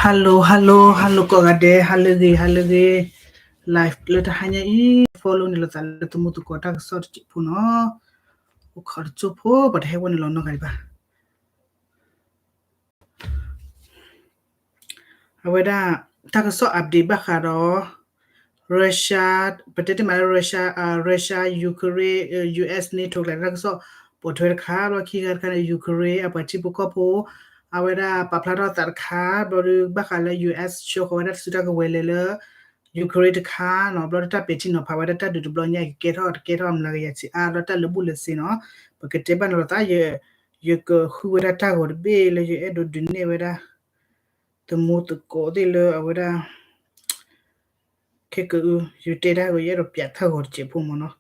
Hello hello hello ကိးဂၤဒဲး ဟါလၢအဂ့ၤ ဟါလၢအဂ့ၤ live လၢတဟါညါအံၤ follow န့ၢ်လိာ်သးလၢသမူသကိးတၢ်ကစီၣ်တစဲးဖိနီၤ, အိၣ်ခိးတစိၢ်ဖိ ပတဟဲဝဲန့ၣ်လီၤနီတဂၤဒံးဘၣ်. အဝဲဒၣ် တၢ်ကစီၣ် update ဘၣ်ဃးဒီး Russia ပတဲတ့ၢ်မးလၢ Russia Russia Ukraine US NATO ကျဲတၢ်ကစီၣ် ပိာ်ထွဲတခါ ဘျီခံခါတခါန့ၣ် Ukraine အပှၤထံဖိကီၢ်ဖိ အဝဲဒၣ်ပာ်ဖျါထီၣ်သးတခါ ဘျီဒီးဘၣ်ဃးလၢ US ဆှၢဃီၤဝဲဒၣ်တၢ်စုတၢ်ကဝဲၤလဲၤလၢ Ukraine တခါနီၤ, ဘျီဒီးတၢ်ပဲာ်ထံနီၤဖးဝဲဒၣ်တၢ်ဒုးတဘျီညါအံၤ ကကဲထီၣ်တကဲထီၣ်အမျးကယၤဆံးအါ ဒီးတၢ်လၢာ်ဘူၣ်လၢာ်စ့ၤနီၤ, ပကတဲဘၣ်န့ၣ်လိာ်သး ယကဃုဝဲဒၣ်တၢ်ဂီၤတဘ့ၣ်လၢယအဲၣ်ဒိးဒုးနဲၣ်ဝဲဒၣ် သမူသကိးသ့ၣ်လၢအဝဲဒၣ် ခဲကအု ယတဲတၢ်ဂီၤ ယအဲၣ်ဒိးပၠးတၢ်ဂီၤတစဲးဖိမ့ၢ်နီၤ.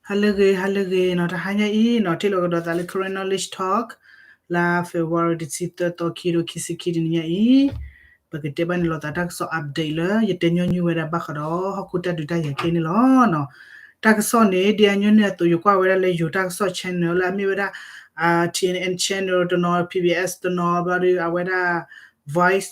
ဟါလၢအဂ့ၤ ဟါလၢအဂ့ၤနီၤ, တဟါညါအံၤနီၤ ထံၣ်လိာ်ကဒီးသးလၢ Karen Knowledge Talk လါ February တဆံသၢသီ ခံကထိခံဆံခံတနံၤညါအံၤ ပကတဲဘၣ်န့ၣ်လိာ်သးတၢ်ကစီၣ် update လၢယတဲညီနုၢ်ဝဲဒၣ်ဘၣ်ဃးဒီးဟီၣ်ခိၣ်တၢ်ဒုးတၢ်ယၤခဲအံၤန့ၣ်လီၤ. တၢ်ကစီၣ်န့ၣ် ဒ်အညီနုၢ်အသိး ယကွၢ်ဝဲဒၣ်လၢယိၤတၢ်ကစီၣ် channel လၢအမ့ၢ်ဝဲဒၣ် TNN channel တနီၤ PBS တနီၤ ဘျီဒီးအဝဲဒၣ် Voice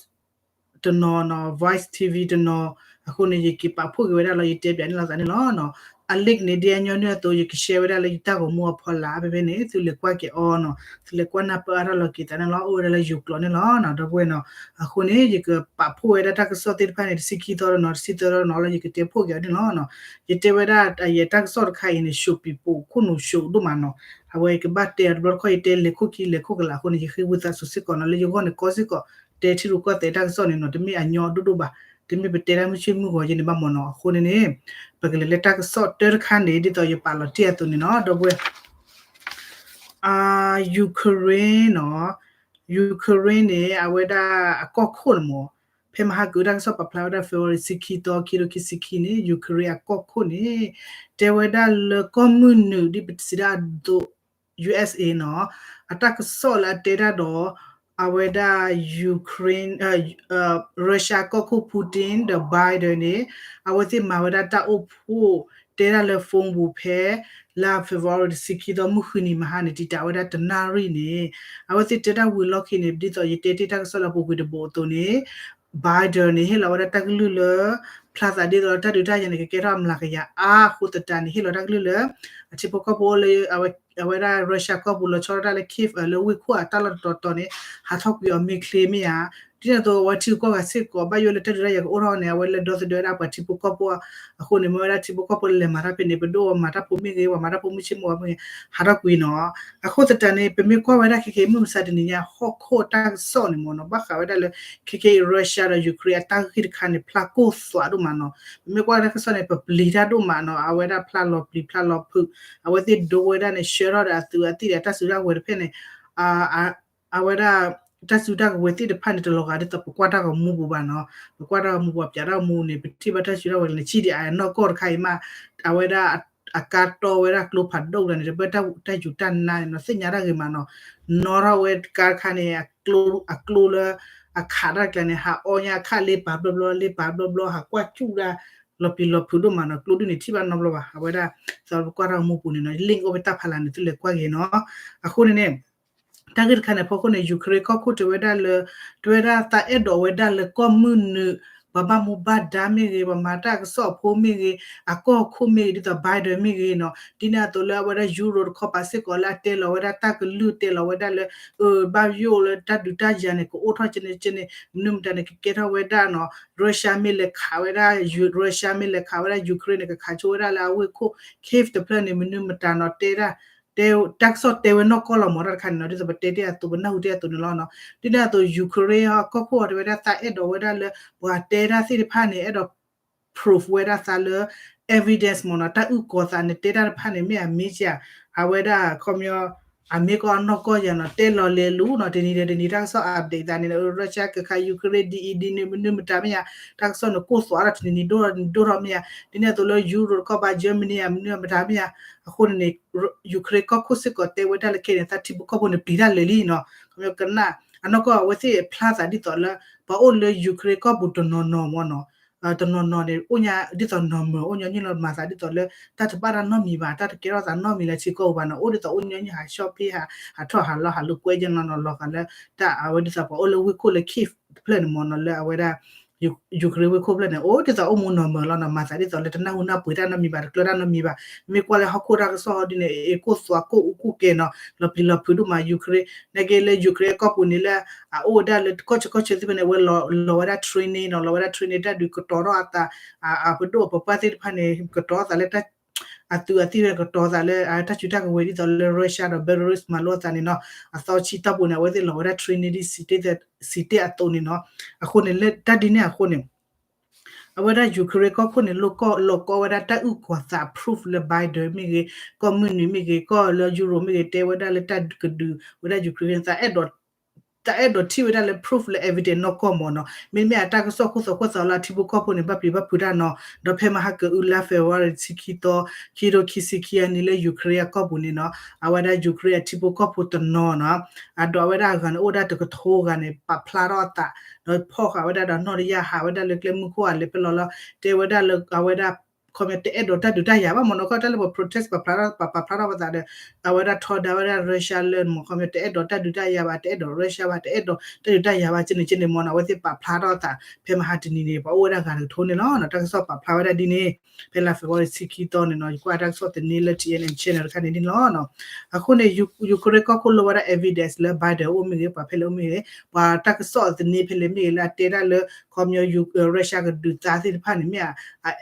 တနီၤနီၤ Voice TV တနီၤ, အဃိန့ၣ် ယက့ၤပာ်ဖှိၣ်က့ၤဝဲဒၣ်လီၤ ယတဲပၠးန့ၢ်လိာ်သးန့ၣ်လီၤ. အ link န့ၣ် ဒ်အညီနုၢ်အသိး ယက share ဝဲဒၣ်လၢယတၢ်ဂီၤမူအဖီလာ် ဖဲဖဲန့ၣ် သုလဲၤကွၢ်က့ၤအီၤနီၤ, သုလဲၤကွၢ်နၢ်ပၢၢ်အါထီၣ်လီၤက့ၤသးန့ၣ်လီၤ, အိၣ်ဝဲဒၣ်လၢယိၤကျိာ်န့ၣ်လီၤ ဒီပုၢ်ဝဲၢ်နီၤ. အဃိန့ၣ် ယကပာ်ဖှိၣ်ဝဲဒၣ်တၢ်ကစီၣ်သ့ၣ်တဖၣ်န့ၣ် တဆံခံသီတနီၤ တဆံသၢသီတနီၤလၢယကတဲဖှိၣ်က့ၤအီၤန့ၣ်လီၤ. ယတဲဝဲဒၣ်ယတၢ်ကစီၣ်တခါအံၤန့ၣ် ရှုံးပံၤပိာ်ခိၣ်နူာ်ရှုံးဒိၣ်မးနီၤ, အဝဲယကဘၣ်တဲအီၤတဘျီတခီၣ် ယတဲလဲၤခိၣ်ခံလဲၤခိၣ်ကလာ်အဃိန့ၣ် ယဃ့ဝံသးစူၤစ့ၢ်ကီးနီၤ လၢယဂီၢ်န့ၣ်ကီစ့ၢ်ကီး တဲထံရူၢ်ကီၢ်သဲးတၢ်ကစီၣ်န့ၣ်နီၤ တမ့ၢ်အညီဒိၣ်ဒိၣ်ဘၣ်, တမ့ၢ်ပတဲတၢ်မုၢ်ဆ့ၣ်မုၢ်ဂီၤယဲန့ၣ်ဘၣ်မ့ၢ်နီၤ. အဃိန့ၣ်န့ၣ် ပကလဲၤလၢတၢ်ကစီၣ်တၢတခါန့ၣ် ဒ်သိးယပာ်လီၤတ့ၢ်အသိးန့ၣ်နီၤ ဒီပုၢ်ဝဲၢ် Ukraine နီၤ, Ukraine န့ၣ် အဝဲဒၣ်အကီၢ်ခိၣ်န့ၣ်မ့ၢ် ဖဲမဟါကတၢၢ်တၢ်ကစီၣ်ပာ်ဖျါဝဲဒၣ် February တဆံခံသီ ခံကထိခံဆံခံန့ၣ် Ukraine အကီၢ်ခိၣ်န့ၣ် တဲဝဲဒၣ်လၢကီၢ်မုၢ်နုာ်ဒ်ပစံးဒၣ်အသိး USA နီၤ, အတၢ်ကစီၣ်လၢအတဲဒၣ်ဒီး အဝဲဒၣ် Ukraine Russia ကီၢ်ခိၣ် Putin ဒီး Biden န့ၣ် အဝဲသ့ၣ်မၤဝဲဒၣ်တၢ်အိၣ်ဖှိၣ် တဲဒၣ်လၢ phone ပူၤဖဲ လါ February တဆံခံသီ မုၢ်ဃုနံၤမဟါန့ၣ် တံာ်တာ်ဝဲဒၣ်တနၣ်ရံၣ်န့ၣ် အဝဲသ့ၣ်တဲတၢ်ဝံၤလီၢ်ခံန့ၣ် ဒ်သိးယတဲတ့ၢ်တၢ်ကစီၣ်လၢအပူၤကွံာ်တဘိးအသိးန့ၣ် Biden န့ၣ် ဟ့ၣ်လီၤဝဲဒၣ်တၢ်ကလုၢ်လၢ ဖျါသးဒ်သိးလၢတၢ်ဒုးတၢ်ယၤန့ၣ် ကကဲထီၣ်အမျးကယၤအါအဃိသတးန့ၣ် ဟ့ၣ်လီၤတၢ်ကလုၢ်လၢ အထံဖိကီၢ်ဖိလၢ အဝဲဒၣ် Russia ကီၢ်ပူၤလီၤဆီဒၣ်တၢ်လၢ Kyiv လၢဝ့ၢ်ခိၣ်အတၢ်လီၢ်တတီၤတီၤန့ၣ် ဟးထီၣ်ကွံာ်အီၤမ့ၢ်ချ့မ့ၢ်ဧါ, ဒ်န့ၣ်အသိး အဝဲထံဂုၤကီၢ်ဂၤစ့ၢ်ကီး ဘၣ်ယိၣ်လၢတၢ်ဒုးတၢ်ယၤကအိၣ်ထီၣ်န့ၣ် အဝဲလဲၤဒီသဒၢဝဲဒၣ်ပှၤထံဖိကီၢ်ဖိအဃိန့ၣ် မ့ၢ်ဝဲဒၣ်ထံဖိကီၢ်ဖိလဲၤမၤတၢ်ဖဲန့ၣ် ပဒိၣ်မၤတၢ်ဖိမ့ၢ်ဂ့ၤ ပှၤမၤတၢ်ဖိမုၣ်ဆ့ၣ်မုၣ်ဂီၤမ့ၢ်ဂ့ၤ ဟးထီၣ်ကွံာ်နီၤ. အဃိသတးန့ၣ် ပမ့ၢ်ကွၢ်ဝဲဒၣ်ခဲက့ မုၢ်မဆါတနံၤညါ ဟီၣ်ခိၣ်တၢ်ကစီၣ်န့ၣ်မ့ၢ်နီၤ ဘၣ်ဃးဝဲဒၣ်လၢ ခဲက့ Russia ဒီး Ukraine အတၢ်ဂ့ၢ်တခါန့ၣ် ဖျါကိၢ်သွးဒိၣ်မးနီၤ. ပမ့ၢ်ကွၢ်တၢ်ကစီၣ်န့ၣ် ပပျံၤတၢ်ဒိၣ်မးနီၤ အဝဲဒၣ်ဖျါလီၤပျံၤဖျါလီၤဖုး အဝဲသ့ၣ်ဒိဝဲဒၣ်န့ၣ် ဆှၢထီၣ်ဒီးအသုးအသံၣ်ဒီးတၢ်စုတၢ်ကဝဲၤတဖျၢၣ်န့ၣ် အဝဲဒၣ် တၢ်စုတၢ်ကဝဲၤသ့ၣ်တဖၣ်န့ၣ် တလီၤဂာ်ဒ်သိးပကွၢ်တၢ်ဂီၤမူပူၤဘၣ်နီၤ. ပကွၢ်တၢ်ဂီၤမူပူၤ ပၠးတၢ်ဂီၤမူန့ၣ် ပထံၣ်ဘၣ်တၢ်စုတၢ်ကဝဲၤန့ၣ် ဆံၣ်ဒံးအနီၢ်ကီၢ်တခါအံၤမး အဝဲဒၣ် အကါတီဝဲဒၣ်ကျိဖးဒိၣ်တဂၤန့ၣ် တဘၣ်တၢ်ယူၤတၢ်နါန့ၣ်နီၤ သ့ၣ်ညါတၢ်ဂ့ၤမးနီၤ. နီၣ်ထီၣ်ဝဲကါတခါန့ၣ် အကျိလၢ အခးတၢ်တကျါန့ၣ် ဟးအီညါအခးလ့ပာ်ဘျီဘျီ လ့ပာ်ဘျီဘျီ ဟးကွၢ်စူၣ်ဒၣ် လီၤပျံၤလီၤဖုးဒိၣ်မးနီၤ. ကျိဒုးန့ၣ်ထံၣ်ဘၣ်နီတဘျီဘၣ်. အဝဲဒၣ် သီပကွၢ်တၢ်ဂီၤမူပူၤန့ၣ်နီၤ link အိၣ်ဖဲတၢ်ဖးလၢ်န့ၣ် သုလဲၤကွၢ်က့ၤနီၤ. အဃိန့ၣ်န့ၣ် တၢ်ဂ့ၢ်တခါန့ၣ် အဖီခိၣ်န့ၣ် Ukraine ကီၢ်ခိၣ်တဲဝဲဒၣ်လၢ တဲဝဲဒၣ်သးအဲၣ်ဒိးဝဲဒၣ်လၢကီၢ်မုၢ်နုာ် ပှၤဘၣ်မူဘၣ်ဒါမ့ၢ်ဂ့ၤ ပှၤမၤတၢ်ကစီၣ်အဖိမ့ၢ်ဂ့ၤ အကီၢ်ခိၣ်မ့ၢ်ဂ့ၤ ဒ်သိး Biden မ့ၢ်ဂ့ၤနီၤ ဒ်န့ၣ်အသိးလၢအဝဲဒၣ် Europe တခီပၤစ့ၢ်ကီးလၢအတဲလီၤဝဲဒၣ်တၢ်ကလုၢ်တဲလီၤဝဲဒၣ်လၢ ဘၣ်ယိၣ်လၢတၢ်ဒုးတၢ်ယၤန့ၣ် ကအိၣ်ထီၣ်ကဲန့ၣ်ကဲန့ၣ် မနုၤမတၤန့ၣ် ကကဲထီၣ်ဝဲဒၣ်နီၤ Russia မ့ၢ်လဲၤခးဝဲဒၣ် Russia မ့ၢ်လဲၤခးဝဲဒၣ် Ukraine န့ၣ် ကခးဆိဝဲဒၣ်လၢအဝ့ၢ်ခိၣ် Kyiv တဖျၢၣ်န့ၣ် မနုၤမတၤနီၤ တဲဒၣ် တဲ တၢ်ကစီၣ်တဲဝဲနီၢ်ကီၢ်လီၤမး တၢ်တခါန့ၣ်နီၤ ဒ်သိးပတဲတ့ၢ်အသိး ပနၢ်ဟူတ့ၢ်အသိးန့ၣ်လီၤနီၤ. ဒ်န့ၣ်အသိး Ukraine အကီၢ်ခိၣ်အီၤတဲဝဲဒၣ်သးအဲၣ်ဒိးဝဲဒၣ်လၢ ပှၤတဲတၢ်သ့ၣ်တဖၣ်န့ၣ် အဲၣ်ဒိး proof ဝဲဒၣ်သးလၢ evidence မ့ၢ်နီၤ တၢ်အုၣ်ကီၤသးန့ၣ်တဲတၢ်တဖၣ်န့ၣ် မ့ၢ်အမ့ၢ်ဧါ အဝဲဒၣ် ခီပညီ အမ့ၢ်ကီၢ်အနီၢ်ကီၢ်ယၤနီၤ တဲလီၤလဲၤလူၤနီၤ တနံၤဒီးတနံၤ တၢ်ကစီၣ် update သးန့ၣ် Russia ကခး Ukraine ဒ်အံၤဒ်န့ၣ် မနုၤမတၤမ့ၢ်ဧါ တၢ်ကစီၣ်န့ၣ် ကိၢ်သွးထီၣ်တနံၤနံၤ ဒိၣ်ထီၣ်တနံၤဒိၣ်ထီၣ်မ့ၢ်ဧါ ဒ်န့ၣ်အသိးလၢ Europe တခီပၤ Germany ဧါ မနုၤမတၤမ့ၢ်ဧါ အဃိန့ၣ်န့ၣ် Ukraine ကီၢ်ခိၣ်စ့ၢ်ကီးတဲဝဲဒၣ်လၢခဲန့ၣ် သးထံဖိကီၢ်ဖိန့ၣ် ပျံၤတၢ်လၢာ်လံနီၤ ခီပညီကနၣ် အနီၢ်ကီၢ်အဝဲသ့ၣ်ဖျါသးဒ်သိးလၢ ပှၤအိၣ်လၢ Ukraine ကီၢ်ပူၤတနီၤနီၤမ့ၢ်နီၤ တနီၤနီၤန့ၣ် အိၣ်ညါဒ်သိး normal အိၣ်ညီနုၢ်လီၤ မၤသးဒ်သိးလၢ တၢ်တဘၣ်တၢ်နီတမံၤဘၣ်, တၢ်တကဲထီၣ်သးနီတမံၤလၢထံကီၢ်ပူၤဘၣ်နီၤ, အိၣ်ဒ်သိးအိၣ်ညီနုၢ် ဟးဆီၣ်ဖ့ၣ် ဟးထီၣ်ဟးလီၤ ဟးလိာ်ကွဲယဲနီၤနီၤလီၤဂာ်လၢ တၢ်အဝဲဒ်သိးပှၤအိၣ်လၢဝ့ၢ်ခိၣ်လၢ Kyiv တဖျၢၣ်န့ၣ်မ့ၢ်နီၤ လၢအဝဲဒၣ် Ukraine ဝ့ၢ်ခိၣ်ဖျၢၣ်န့ၣ် အိၣ်ဒ်သိးအိၣ်မူ normal လီၤနီၤ, မၤသးဒ်သိးလၢတနၢ်ဟူနၢ်ပှ့ၤတၢ်နီတမံၤဘၣ်, တကျၢၤတၢ်နီတမံၤဘၣ်. မ့ၢ်ကွၢ်လၢဟီၣ်ခိၣ်တၢ်ကစီၣ်ဒ်န့ၣ် အ့ၣ်ကိၢ်သွးကိၢ်အူကိၢ်ကဲနီၤ, လီၤပျံၤလီၤဖုးဒိၣ်မး Ukraine နာ်က့လၢ Ukraine အကီၢ်ပူၤန့ၣ်လၢ အအိၣ်ဝဲဒၣ်လၢကီၢ်ဆၢကီၢ်ဆၢသ့ၣ်တဖၣ်န့ၣ် အဝဲလီၤဝဲဒၣ် training နီၤ, လီၤဝဲဒၣ် training တၢ်ဒုးကတီၤထီၣ်အသး အပဒိၣ်အပပှၢ်သ့ၣ်တဖၣ်န့ၣ် ကတီၤသးလၢ အသုးအသံၣ်ဝဲကတီၤသးလၢ တၢ်စုတၢ်ကဝဲၤဒ်သိးလၢ Russia ဒီး Belarus မၤလိအသးန့ၣ်နီၤ, အသီဆံတီၢ်ပူၤန့ၣ် အဝဲသ့ၣ်လီၤဝဲဒၣ် training ဒ်စံးတ့ၢ်အသိးန့ၣ်နီၤ. အဃိန့ၣ် လၢတၢ်ဒ်န့ၣ်အဃိန့ၣ် အဝဲဒၣ် Ukraine ကီၢ်ခိၣ်န့ၣ် လိၣ်ကီၢ်လီၤကီဝဲဒၣ်တၢ်အုၣ်ကီၤသး proof လၢ Biden မ့ၢ်ဂ့ၤ, ကီၢ်မုၢ်နုာ်မ့ၢ်ဂ့ၤ, ကီၢ်လၢ Europe မ့ၢ်ဂ့ၤ တဲဝဲဒၣ်လၢတၢ်ကဒုးဝဲဒၣ် Ukraine သးအဲၣ်ဒိး တၢ်အဲၣ်ဒိးထံၣ်ဝဲဒၣ်လၢ proof လၢ evidence နီၢ်ကီၢ်မ့ၢ်နီၤ, မ့မ့ၢ်အတၢ်ကစီၣ်ခိၣ်သီခိၣ်သီလၢအထံဖိကီၢ်ဖိန့ၣ် ဘၣ်ပျံၤဘၣ်ဖုးတၢ်နီၤ, ဒီးဖဲမဟါကအုလါ February ဆံခံသီ ခံကထိခံဆံခံအနံၤလၢ Ukraine အကီၢ်ပူၤန့ၣ်နီၤ, အဝဲဒၣ် Ukraine အထံဖိကီၢ်ဖိတနီၤနီၤ, အဒိးဝဲဒၣ်အဂၤန့ၣ် အိၣ်ဝဲဒၣ်တကထိဂၤန့ၣ် ပာ်ဖျါထီၣ်အသး, ဒီးဖီၣ်ဃာ်ဝဲဒၣ်ဒီးနီၣ်တယၢ်ဟးဝဲဒၣ်လၢကျဲမုၢ်ခိၣ်အလဲၤဖဲလီၤလီၤ, တဲဝဲဒၣ်လၢအဝဲဒၣ် ခီပညီတအဲၣ်ဒိးတၢ်ဒုးတၢ်ယၤဘၣ်မ့ၢ်နီၤ, ခီတၢ်လၢပ protest ပာ်ဖျါထီၣ် ပာ်ဖျါထီၣ်ပသးဒီး အဝဲဒၣ်ထီဒါဝဲဒၣ် Russia လၢမ့ၢ်ခီပညီတအဲၣ်ဒိးတၢ်ဒုးတၢ်ယၤဘၣ်, တအဲၣ်ဒိး Russia ဘၣ်, တအဲၣ်ဒိးတၢ်ဒုးတၢ်ယၤဘၣ် ကန့ၣ်ကန့ၣ်မ့ၢ်နီၤ, အဝဲသ့ၣ်ပာ်ဖျါထီၣ်အသး ဖဲမဟါတနံၤန့ၣ် ပှၤအိၣ်ဝဲဒၣ်ဂၤတကထိန့ၣ်လီၤ. တၢ်ကစီၣ်ပာ်ဖျါဝဲဒၣ်ဒ်န့ၣ် ဖဲလါ February ဆံခံသီန့ၣ်နီၤ, ယကွၢ်တၢ်ကစီၣ်သန့လၢ T N N channel တခါန့ၣ်ဒ်န့ၣ်လီၤ. အဃိန့ၣ် Ukraine ကီၢ်ခိၣ်လိၣ်ဝဲဒၣ် evidence လၢ Biden အိၣ်မ့ၢ်ဂ့ၤ, ပှၤဖဲလဲၣ်အိၣ်မ့ၢ်ဂ့ၤ, ပှၤတၢ်ကစီၣ်သန့ဖဲလဲၣ်မ့ၢ်ဂ့ၤ လၢအတဲဒၣ်လၢ ခီပညီ Russia ကဒုးသးသ့ၣ်တဖၣ်န့ၣ် မ့ၢ်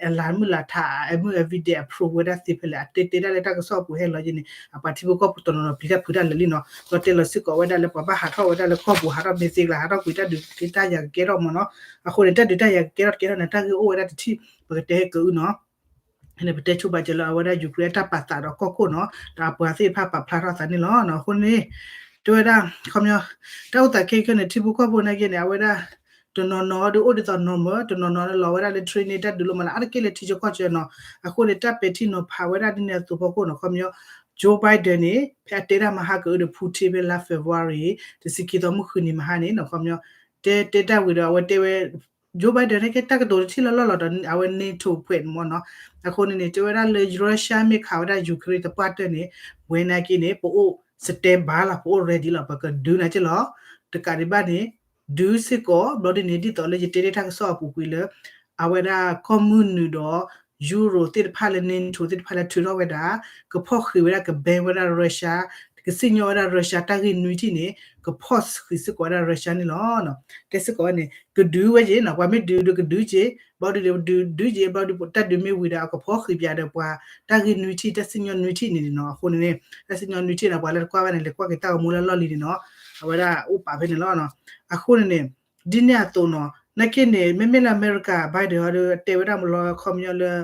အလၢ်မုၢ်လၢ်ထး အမုၢ် evidence အ proof ဝဲဒၣ်သ့ဖဲလဲၣ် အတဲတဲဒၣ်လၢတၢ်ကစီၣ်အပူၤဟဲလီၤယဲန့ၣ် အပှၤထံဖိကီၢ်ဖိတနီၤနီၤပျံၤတၢ်ဖုးတၢ်လၢာ်လံနီၤ, ဒီးတဲလီၤစ့ၢ်ကီးဝဲဒၣ်လၢပှၤဘၣ်ဟးထီၣ်ဝဲဒၣ်လၢကီၢ်ပူၤ ဟးထီၣ်မ့ၢ်သ့ကျါ ဟးထီၣ်ကွံာ်တၢ်ဒုးတၢ်ယၤကကဲထီၣ်မ့ၢ်နီၤ, အဃိန့ၣ် တၢ်ဒုးတၢ်ယၤကကဲထီၣ်တကဲထီၣ်န့ၣ် တၢ်ဂ့ၢ်အိၣ်ဝဲဒၣ်တထံၣ် ပကတဲက့ၤအုနီၤ န့ၣ် ပတဲဆိပာ်စၢၤလၢအဝဲဒၣ် Ukraine အတၢ်ပာ်သးဒီးကီၢ်ခိၣ်နီၤ ဒီးအပှၤသ့ၣ်တဖၣ်ပာ်ဖျါထီၣ်သးန့ၣ်လီၤ. အဃိန့ၣ် တဲဝဲဒၣ် ခီပညီ တၢ်အိၣ်သးခဲအံၤခဲန့ၣ် ထံဖိကီၢ်ဖိနာ်က့န့ၣ် အဝဲဒၣ် တနီၤနီၤဒီးအိၣ်ဒ်သိး normal တနီၤနီၤလီၤဝဲဒၣ်လၢ training တၢ်ဒုးလိမၤလၢ် အါတက့ၢ်လၢထံဆၢကီၢ်ဆၢနီၤ. အဃိန့ၣ် တၢ်ပဲာ်ထံနီၤဖးဝဲဒၣ်ဒ်န့ၣ်အသိးဖီခိၣ်နီၤ ခီပညီ Joe Biden န့ၣ် ဖဲအတဲဒၣ်မဟါကအုဒီး Putin ဖဲလါ February တဆံခံသီမုၢ်ဃုနံၤမဟါန့ၣ်နီၤ ခီပညီ တဲတဲတၢ်ဝံၤဒီး အဝဲတဲဝဲ Joe Biden နာ်က့တၢ်ကတိၤတထံၣ်လီၤလီၤလီၤဒီး အဝဲ NATO ဖှဲးန့ၣ်မ့ၢ်နီၤ. အဃိန့ၣ်န့ၣ် တဲဝဲဒၣ်လၢ Russia မ့ၢ်ခးဝဲဒၣ် Ukraine တပှၢ်တၢၢ်န့ၣ် ဝဲနာ်က့န့ၣ် ပအိၣ် stand by လီၤ ပအိၣ် ready လီၤ ပကဒုးနၤက့လီၤ. တကးဒံးဘၣ်န့ၣ် ဒုးစ့ၢ်ကီး ဘျီဒ်န့ၣ် ဒ်သိးလၢယတဲတ့ၢ်တၢ်ကစီၣ်အပူၤကွံာ်လၢ အဝဲဒၣ်ကီၢ်မုၢ်နုာ်ဒီး Europe သ့ၣ်တဖၣ်လၢ NATO သ့ၣ်တဖၣ်လၢထုးထီၣ်ဝဲဒၣ် ကဖီၣ်ဃံးဝဲဒၣ် က ban ဝဲဒၣ် Russia ကစံၣ်ညီၣ်ဝဲဒၣ် Russia တၢ်ဂ့ၢ်နွံထံၣ်န့ၣ် ကဖီၣ်ဃံးစ့ၢ်ကီးဝဲဒၣ် Russia န့ၣ်လီၤ. တဲစ့ၢ်ကီးဝဲန့ၣ် ကဒုးဝဲက့ၤနီၤ ပှၤမ့ၢ်ဒုးဒီးကဒုးက့ၤ ဘျီဒုးဒုးက့ၤ ဘျီဒုးတၢ်ဒုးမ့ၢ်ဝံၤဒီး အကဖီၣ်ဃံးပၠးဒီးပှၤ တၢ်ဂ့ၢ်နွံထံၣ် တၢ်စံၣ်ညီၣ်နွံထံၣ်န့ၣ်နီၤ. အဃိန့ၣ်န့ၣ် တၢ်စံၣ်ညီၣ်နွံထံၣ်န့ၣ် ပှၤလၢတကွၢ်ဘၣ်န့ၣ် လဲၤကွၢ်က့ၤတၢ်ဂီၤမူလၢလီၢ်လံၤန့ၣ်နီၤ အဝဲဒၣ်အိၣ်ပာ်ဖဲန့ၣ်လီၤ. အဃိန့ၣ်န့ၣ် ဒ်န့ၣ်အသိးနီၤ နာ်က့န့ၣ် မ့မ့ၢ်လၢအမဲရကၤ Biden ဒီးတဲဝဲဒၣ်မလီၤ ခီပညီလၢ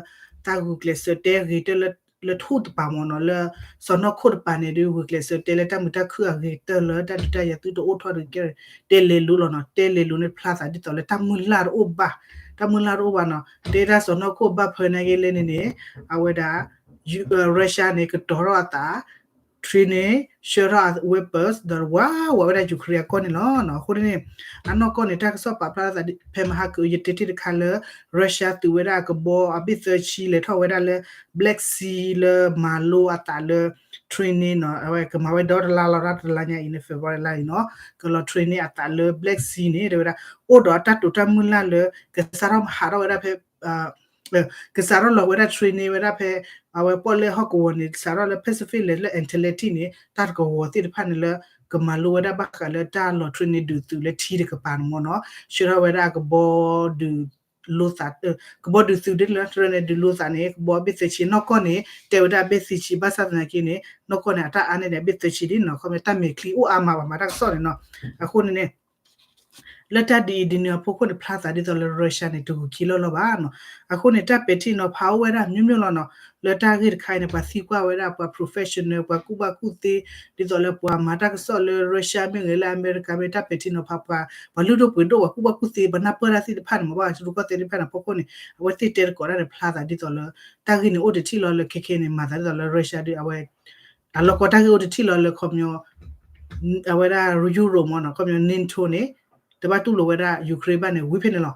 တၢ်ဂုာ်ကျဲးစၢးတဲဂ့ၤတၢ်လၢ လၢထိၣ်တပၤမ့ၢ်နီၤ လၢစီၢ်နီၤခိၣ်တပၤန့ၣ်ဒီး ဂုာ်ကျဲးစၢးတဲလၢတၢ်မုာ်တၢ်ခုၣ်အဂ့ၤကတၢၢ်လၢတၢ်ဒုးတၢ်ယၤသုတအိၣ်ထီၣ်ဒီးကဲ တဲလဲၤလိၤလီၤနီၤ တဲလဲၤလိၤန့ၣ်ဖျါသးဒ်သိးလၢတၢ်မုၢ်လၢ်တအိၣ်ဘၣ် တၢ်မုၢ်လၢ်တအိၣ်ဘၣ်နီၤ တဲတၢ်စီၢ်နီၤခိၣ်ဘၣ်ဖၢန့ၣ်က့လဲၣ်န့ၣ်န့ၣ် အဝဲဒၣ် Russia န့ၣ် ကတီၤထီၣ်အသး training ဆှၢထီၣ် weapons ဒီးဝးဝးဝဲဒၣ် Ukraine အကီၢ်န့ၣ်လီၤ. အဃိန့ၣ် အနီၢ်ကီၢ်န့ၣ် တၢ်ကစီၣ်ပာ်ဖျါသးဖဲမဟါကအု ယတဲတ့ၢ်တခါလၢ Russia သုးဝဲဒၣ်ကဘီအဘ့ၣ်သၢဆံ လဲၤထီၣ်ဝဲဒၣ်လၢ Black Sea လၢမၤလိအသးလၢ training နီၤ အဝဲကမၤဝဲဒီတလါလီၤ တလါညါအံၤန့ၣ် February လါအံၤနီၤ ကလီၤ training အသးလၢ Black Sea န့ၣ် တဲဝဲဒၣ် အိၣ်ဒီးတၢ်တိာ်တၢ်မုၢ်လၢ်လၢ ကစးထီၣ်ဟးထီၣ်ဝဲဒၣ်ဖဲ ကစးထီၣ်လီၤဝဲဒၣ် training ဝဲဒၣ်ဖဲ အဝဲပီၣ်လဲၣ်ဟီၣ်ကဝီၤန့ၣ် စးထီၣ်လၢ Pacific လဲၤလၢ Atlantic န့ၣ် တၢ်တကဝီၤသ့ၣ်တဖၣ်န့ၣ်လၢ ကမၤလိဝဲဒၣ်ဘၣ်ဃးလၢတၢ်လီၤ training ဒုးသုးလၢထံတကပၤန့ၣ်မ့ၢ်နီၤ ဆှၢထီၣ်ဝဲဒၣ်ကဘီဒုးလိသး ကဘီဒုးသုးဒ်လၢ training ဒုးလိသးန့ၣ် ကဘီအဘ့ၣ်သၢဆံ နီၢ်ကီၢ်န့ၣ် တဲဝဲဒၣ်အဘ့ၣ်သၢဆံ ဘၣ်ဆၣ်သနာ်က့န့ၣ် နီၢ်ကီၢ်န့ၣ် အတၢ်အါန့ၢ်န့ၣ် အဘ့ၣ်သၢဆံဒ်နီၤ ခီမ့ၢ်တၢ်မဲာ်ချံအိၣ်အါမးဘၣ်မၤတၢ်ကစီၣ်န့ၣ်နီၤ အဃိန့ၣ်န့ၣ် လၢတၢ်ဒ်အံၤဒ်နုၤအဖီခိၣ်န့ၣ် ဖျါသးဒ်သိးလၢ Russia န့ၣ် တဂုာ်ခံလီၢ်လီၢ်ဘၣ်နီၤ. အဃိန့ၣ် တၢ်ပဲာ်ထံနီၤဖးအိၣ်ဝဲဒၣ်မျိုးမျိုးလီၤနီၤ. လၢတၢ်ဂ့ၢ်တခါအံၤန့ၣ် ပှၤသံကွၢ်ဝဲဒၣ် ပှၤ professional ပှၤကူၣ်ဘၣ်ကူၣ်သ့ ဒ်သိးလၢပှၤမၤတၢ်ကစီၣ်လၢ Russia မ့ၢ်ဂ့ၤ လၢအမဲရကၤမ့ၢ် တၢ်ပဲာ်ထံနီၤဖးပှၤ ပှၤလုၢ်ဒိၣ်ပှ့ၤဒိၣ် ပှၤကူၣ်ဘၣ်ကူၣ်သ့ ပှၤနၢ်ပၢၢ်တၢ်သ့ၣ်တဖၣ်န့ၣ် မ့ၢ်ဘၣ်ထံရူၢ်ကီၢ်သဲးသ့ၣ်တဖၣ်န့ၣ် အဖီခိၣ်န့ၣ် အဝဲသ့ၣ်တဲသကိးတၢ်န့ၣ် ဖျါသးဒ်သိးလၢ တၢ်ဂ့ၢ်န့ၣ်အိၣ်တထံၣ်လီၤလၢခဲခဲန့ၣ် မၤသးဒ်သိးလၢ Russia ဒီးအဝဲ အလီၢ်ကီတၢ်ဂ့ၢ်အိၣ်တထံၣ်လီၤလၢခီပညီ အဝဲဒၣ် Europe မ့ၢ်နီၤ ခီပညီ NATO န့ၣ် တဘၣ်တူၢ်လိာ်ဝဲဒၣ် Ukraine ဘၣ်န့ၣ် ဝံၤဖဲန့ၣ်လီၤ.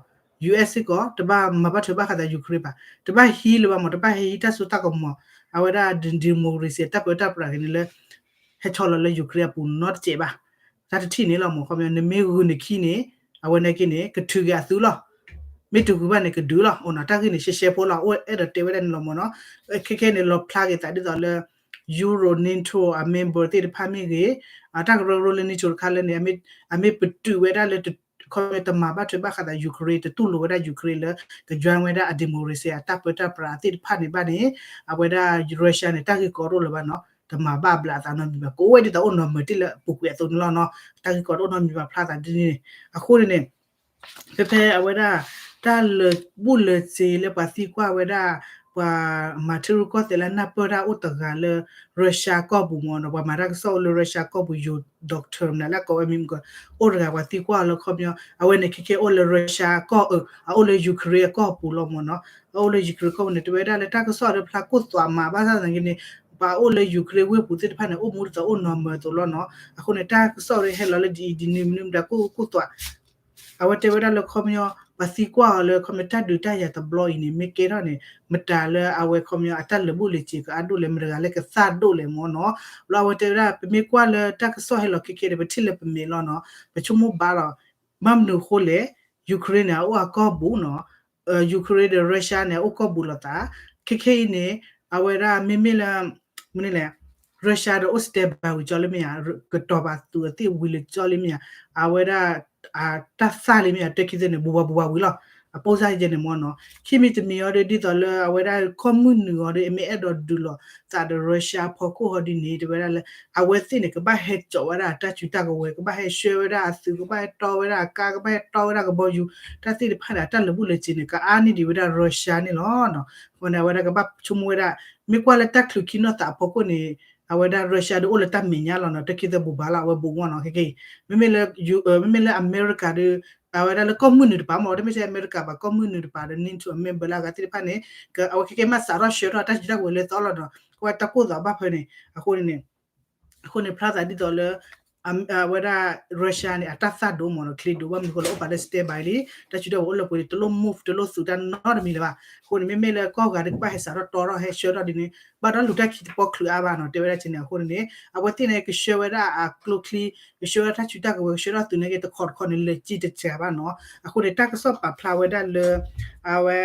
U S စ့ၢ်ကီး တဘၣ်မၤဘၣ်ထွဲဘၣ်ဃးသး Ukraine ဘၣ်, တဘၣ်ဟံးလၢၤဘၣ်မ့ၢ် တဘၣ်ဟဲဟံးတၢ်စိတၢ်ကမီၤ အဝဲဒၣ် democracy တၢ်ပၢတၢ်ပြးက့ၤန့ၣ်လၢ ဟဲဆီလီၤလၢ Ukraine အပူၤနီတစဲးဘၣ်. တၢ်တထံၣ်န့ၣ်လီၤမ့ၢ် ခီပညီ နမ့ၢ်ဂုာ်နခံန့ၣ် အဝဲန့ၣ်က့န့ၣ် ကထုးက့ၤအသုလီၤ. မ့ၢ်တဂုာ်ဘၣ်န့ၣ် ကဒုးလီၤ. အိၣ်နီၤ တၢ်ဂ့ၢ်န့ၣ် ရှဲရှဲဖိလီၤ. အိၣ်အဲၣ်ဒိးတဲဝဲဒၣ်န့ၣ်လီၤမ့ၢ်နီၤ. ခဲခဲန့ၣ် လီၤဖျါက့ၤသးဒ်သိးလၢ Euro NATO အ member သ့ၣ်တဖၣ်မ့ၢ်ဂ့ၤ, တၢ်ကရၢကရိလၢ NATO တခါလၢန့ၣ် အမ့ၢ်ပတုာ်ဝဲဒၣ်လၢ ခီပညီ တမၤဘၣ်ထွဲဘၣ်ဃးသး Ukraine တတူၢ်လိာ်ဝဲဒၣ် Ukraine လၢ က join ဝဲဒၣ်အ democracy အတၢ်ပၢတၢ်ပြးသ့ၣ်တဖၣ်န့ၣ်ဘၣ်န့ၣ် အဝဲဒၣ် Russia န့ၣ် တၢ်ဂ့ၢ်ကီတအိၣ်လၢၤဘၣ်နီၤ. တမၤဘၣ်ဘျးအသးနီတမံၤဘၣ်. ကအိၣ်ဝဲဒ်သိးအိၣ်နီၢ်မၢၤတ့ၢ်လၢအပူၤကွံာ်အသိးန့ၣ်လီၤနီၤ. တၢ်ဂ့ၢ်ကီတအိၣ်နီတမံၤဘၣ် ဖျါသးဒ်န့ၣ်. အဃိန့ၣ်န့ၣ် ဖဲဖဲအဝဲဒၣ် တၢ်လၢာ်ဘူၣ်လၢာ်စ့ၤလၢပှၤသံကွၢ်ဝဲဒၣ် ပှၤမၤထံရူၢ်ကီၢ်သဲးလၢနၢ်ပၢၢ်တၢ်အိၣ်တဂၤလၢ Russia ကီၢ်ပူၤမ့ၢ်နီၤ, ပှၤမၤတၢ်ကစီၣ်အိၣ်လၢ Russia ကီၢ်ပူၤ ယိၤ doctor မနုၤလၢအကိးဝဲမံၤမကီး အိၣ်တဂၤပှၤသံကွၢ်အီၤလၢခီပညီ အဝဲန့ၣ်ခဲခဲအိၣ်လၢ Russia ကီၢ်အၢ အအိၣ်လၢ Ukraine အကီၢ်ပူၤလီၤမ့ၢ်နီၤ. အအိၣ်လၢ Ukraine ကီၢ်ပူၤန့ၣ် တဝဲဒၣ်လၢတၢ်ကစီၣ်ဒီးဖျါကိၢ်သွးမး ဘၣ်ဆၣ်သနာ်က့န့ၣ် ပှၤအိၣ်လၢ Ukraine ဝ့ၢ်ပူၤသ့ၣ်တဖၣ်န့ၣ် အိၣ်မူဒ်သိးအိၣ်နီၢ်မၢၤအသိးလီၤနီၤ. အဃိန့ၣ် တၢ်ကစီၣ်ရ့ဟဲလီၤလၢဒ်အံၤဒ်နုၤမနုၤမတၤကိၢ်ကိၢ်သွး အဝဲတဲဝဲဒၣ်လၢခီပညီ ပှၤသံကွၢ်အီၤလၢခီပညီတၢ်ဒုးတၢ်ယၤတဘျီအံၤန့ၣ် မ့ၢ်ကဲထီၣ်န့ၣ် မတၤလၢအဝဲခီပညီအတၢ်လၢာ်ဘူၣ်လၢာ်စ့ၤကအါဒိၣ်လဲၣ် မတၤတဂၤလၢကသၣ်ဒိၣ်လဲၣ်မ့ၢ်နီၤ. ဘျီအဝဲတဲဝဲဒၣ် ပမ့ၢ်ကွၢ်လၢတၢ်ကစီၣ်ဟဲလီၤခဲခဲဒီး ပထံၣ်လၢပမဲာ်လီၤနီၤ ပဆိကမိၣ်ဘၣ်လီၤ. ဘၣ်မနုၤအဃိလဲၣ် Ukraine န့ၣ် အအိၣ်အကီၢ်ပူၤနီၤ Ukraine ဒီး Russia န့ၣ် အအိၣ်ကီၢ်ပူၤလိာ်သး ခဲခဲအံၤန့ၣ် အဝဲဒၣ်မ့မ့ၢ်လၢ မနုၤလဲၣ် Russia ဒီးအိၣ် standby ဝံၤကၠီလၢမ့ၢ်ဧါ ကတီၤပာ်သူးအသ့ၣ်ဝံၤလၢကၠီလၢမ့ၢ်ဧါ အဝဲဒၣ် တၢ်သၣ်လၢမ့ၢ်ဧါ တၢ်ခံသ့ၣ်န့ၣ် ဘူးဘူးဘူးဘူးဝံၤလီၤ. အပိၢ်စၢ်ယဲန့ၣ်မ့ၢ်နီၤ ခံမံၤတမံၤအီၤဒီး ဒ်သိးလၢအဝဲဒၣ်ကီၢ်မုၢ်နုာ်အီၤဒီး အမ့ၢ်အဲၣ်ဒိးဒုးလိာ်သးဒီး Russia ဖီခိၣ်ဟီဒ်န့ၣ် တဲဝဲဒၣ်လၢ အဝဲသ့ၣ်န့ၣ် ကဘၣ်ဟဲကၠီးဝဲဒၣ်တၢ်စုတၢ်ကဝဲၤ ကဘၣ်ဟဲဆှၢဝဲဒၣ်အသုး ကဘၣ်ဟဲတီဝဲဒၣ်အကါ ကဘၣ်ဟဲတီဝဲဒၣ်ကဘီယူၤ တၢ်သ့ၣ်တဖၣ်န့ၣ် အတၢ်လၢာ်ဘူၣ်လၢာ်စ့ၤန့ၣ် ကအါန့ၢ်ဒံးဝဲဒၣ် Russia န့ၣ်လီၤ. အဃိန့ၣ် အဝဲဒၣ်ကဘၣ်ဆိကမိၣ်ဝဲဒၣ် မ့ၢ်ကွၢ်လၢတၢ်ချုးခံနီၢ်သးအဖီခိၣ်န့ၣ် အဝဲဒၣ် Russia ဒီးအိၣ်လၢတၢ်မဲာ်ညါလီၤနီၤ တၢ်ခံသ့ၣ်ဘူးဘူးလီၤ အဝဲဘူးမ့ၢ်နီၤ ခဲခဲအံၤ မ့မ့ၢ်လၢ မ့မ့ၢ်လၢအမဲရကၤဒီး အဝဲဒၣ်လၢကီၢ်မုၢ်နုာ်တပၤမ့ၢ် တမ့ၢ်ထဲအမဲရကၤဘၣ် ကီၢ်မုၢ်နုာ်တပၤဒီး NATO member လၢအဂၤသ့ၣ်တဖၣ်န့ၣ် အဝဲခဲကဲမ့ၢ်စးထီၣ်ဆှၢထီၣ်တၢ်စုတၢ်ကဝဲၤလၢသီလီၤဒီး ကဝဲတၢ်ကိၢ်သးဘၣ်ဖဲန့ၣ် အဃိန့ၣ်န့ၣ် အဃိန့ၣ် ဖျါသးဒ်သိးလၢ အဝဲဒၣ် Russia န့ၣ် အတၢ်သၣ်ဒိၣ်မ့ၢ်နီၤ ချ့ဒိၣ် ဘၣ်မနုၤအဃိလၢအိၣ်ပာ်လၢ standby လံ တၢ်စုတၢ်ကဝဲၤအိၣ်လၢပှဲၤန့ၣ် တလိၣ် move တလိၣ်သုးတၢ်နီတမံၤလၢၤဘၣ်. အဃိန့ၣ် မ့မ့ၢ်လၢကီၢ်ဂၤဒီးကဘၣ်ဟဲစးထီၣ်တီထီၣ်ဟဲဆှၢထီၣ်ဒ်န့ၣ် ဘၣ်ဒီးလူၤတၢ်ခံတပီချုးအါဘၣ်နီၤ တဲဝဲဒၣ်က့န့ၣ် အဃိန့ၣ်န့ၣ် အဝဲသ့ၣ်န့ၣ် ကဆှၢဝဲဒၣ်အကျိချံ ကဆှၢဝဲဒၣ်တၢ်စုတၢ်ကဝဲၤ ကဆှၢထီၣ်သုးန့ၣ်က့ တခီတခီန့ၣ် လၢာ်ကံတစှၤဘၣ်နီၤ. အဃိန့ၣ် တၢ်ကစီၣ်ပာ်ဖျါဝဲဒၣ်လၢ အဝဲ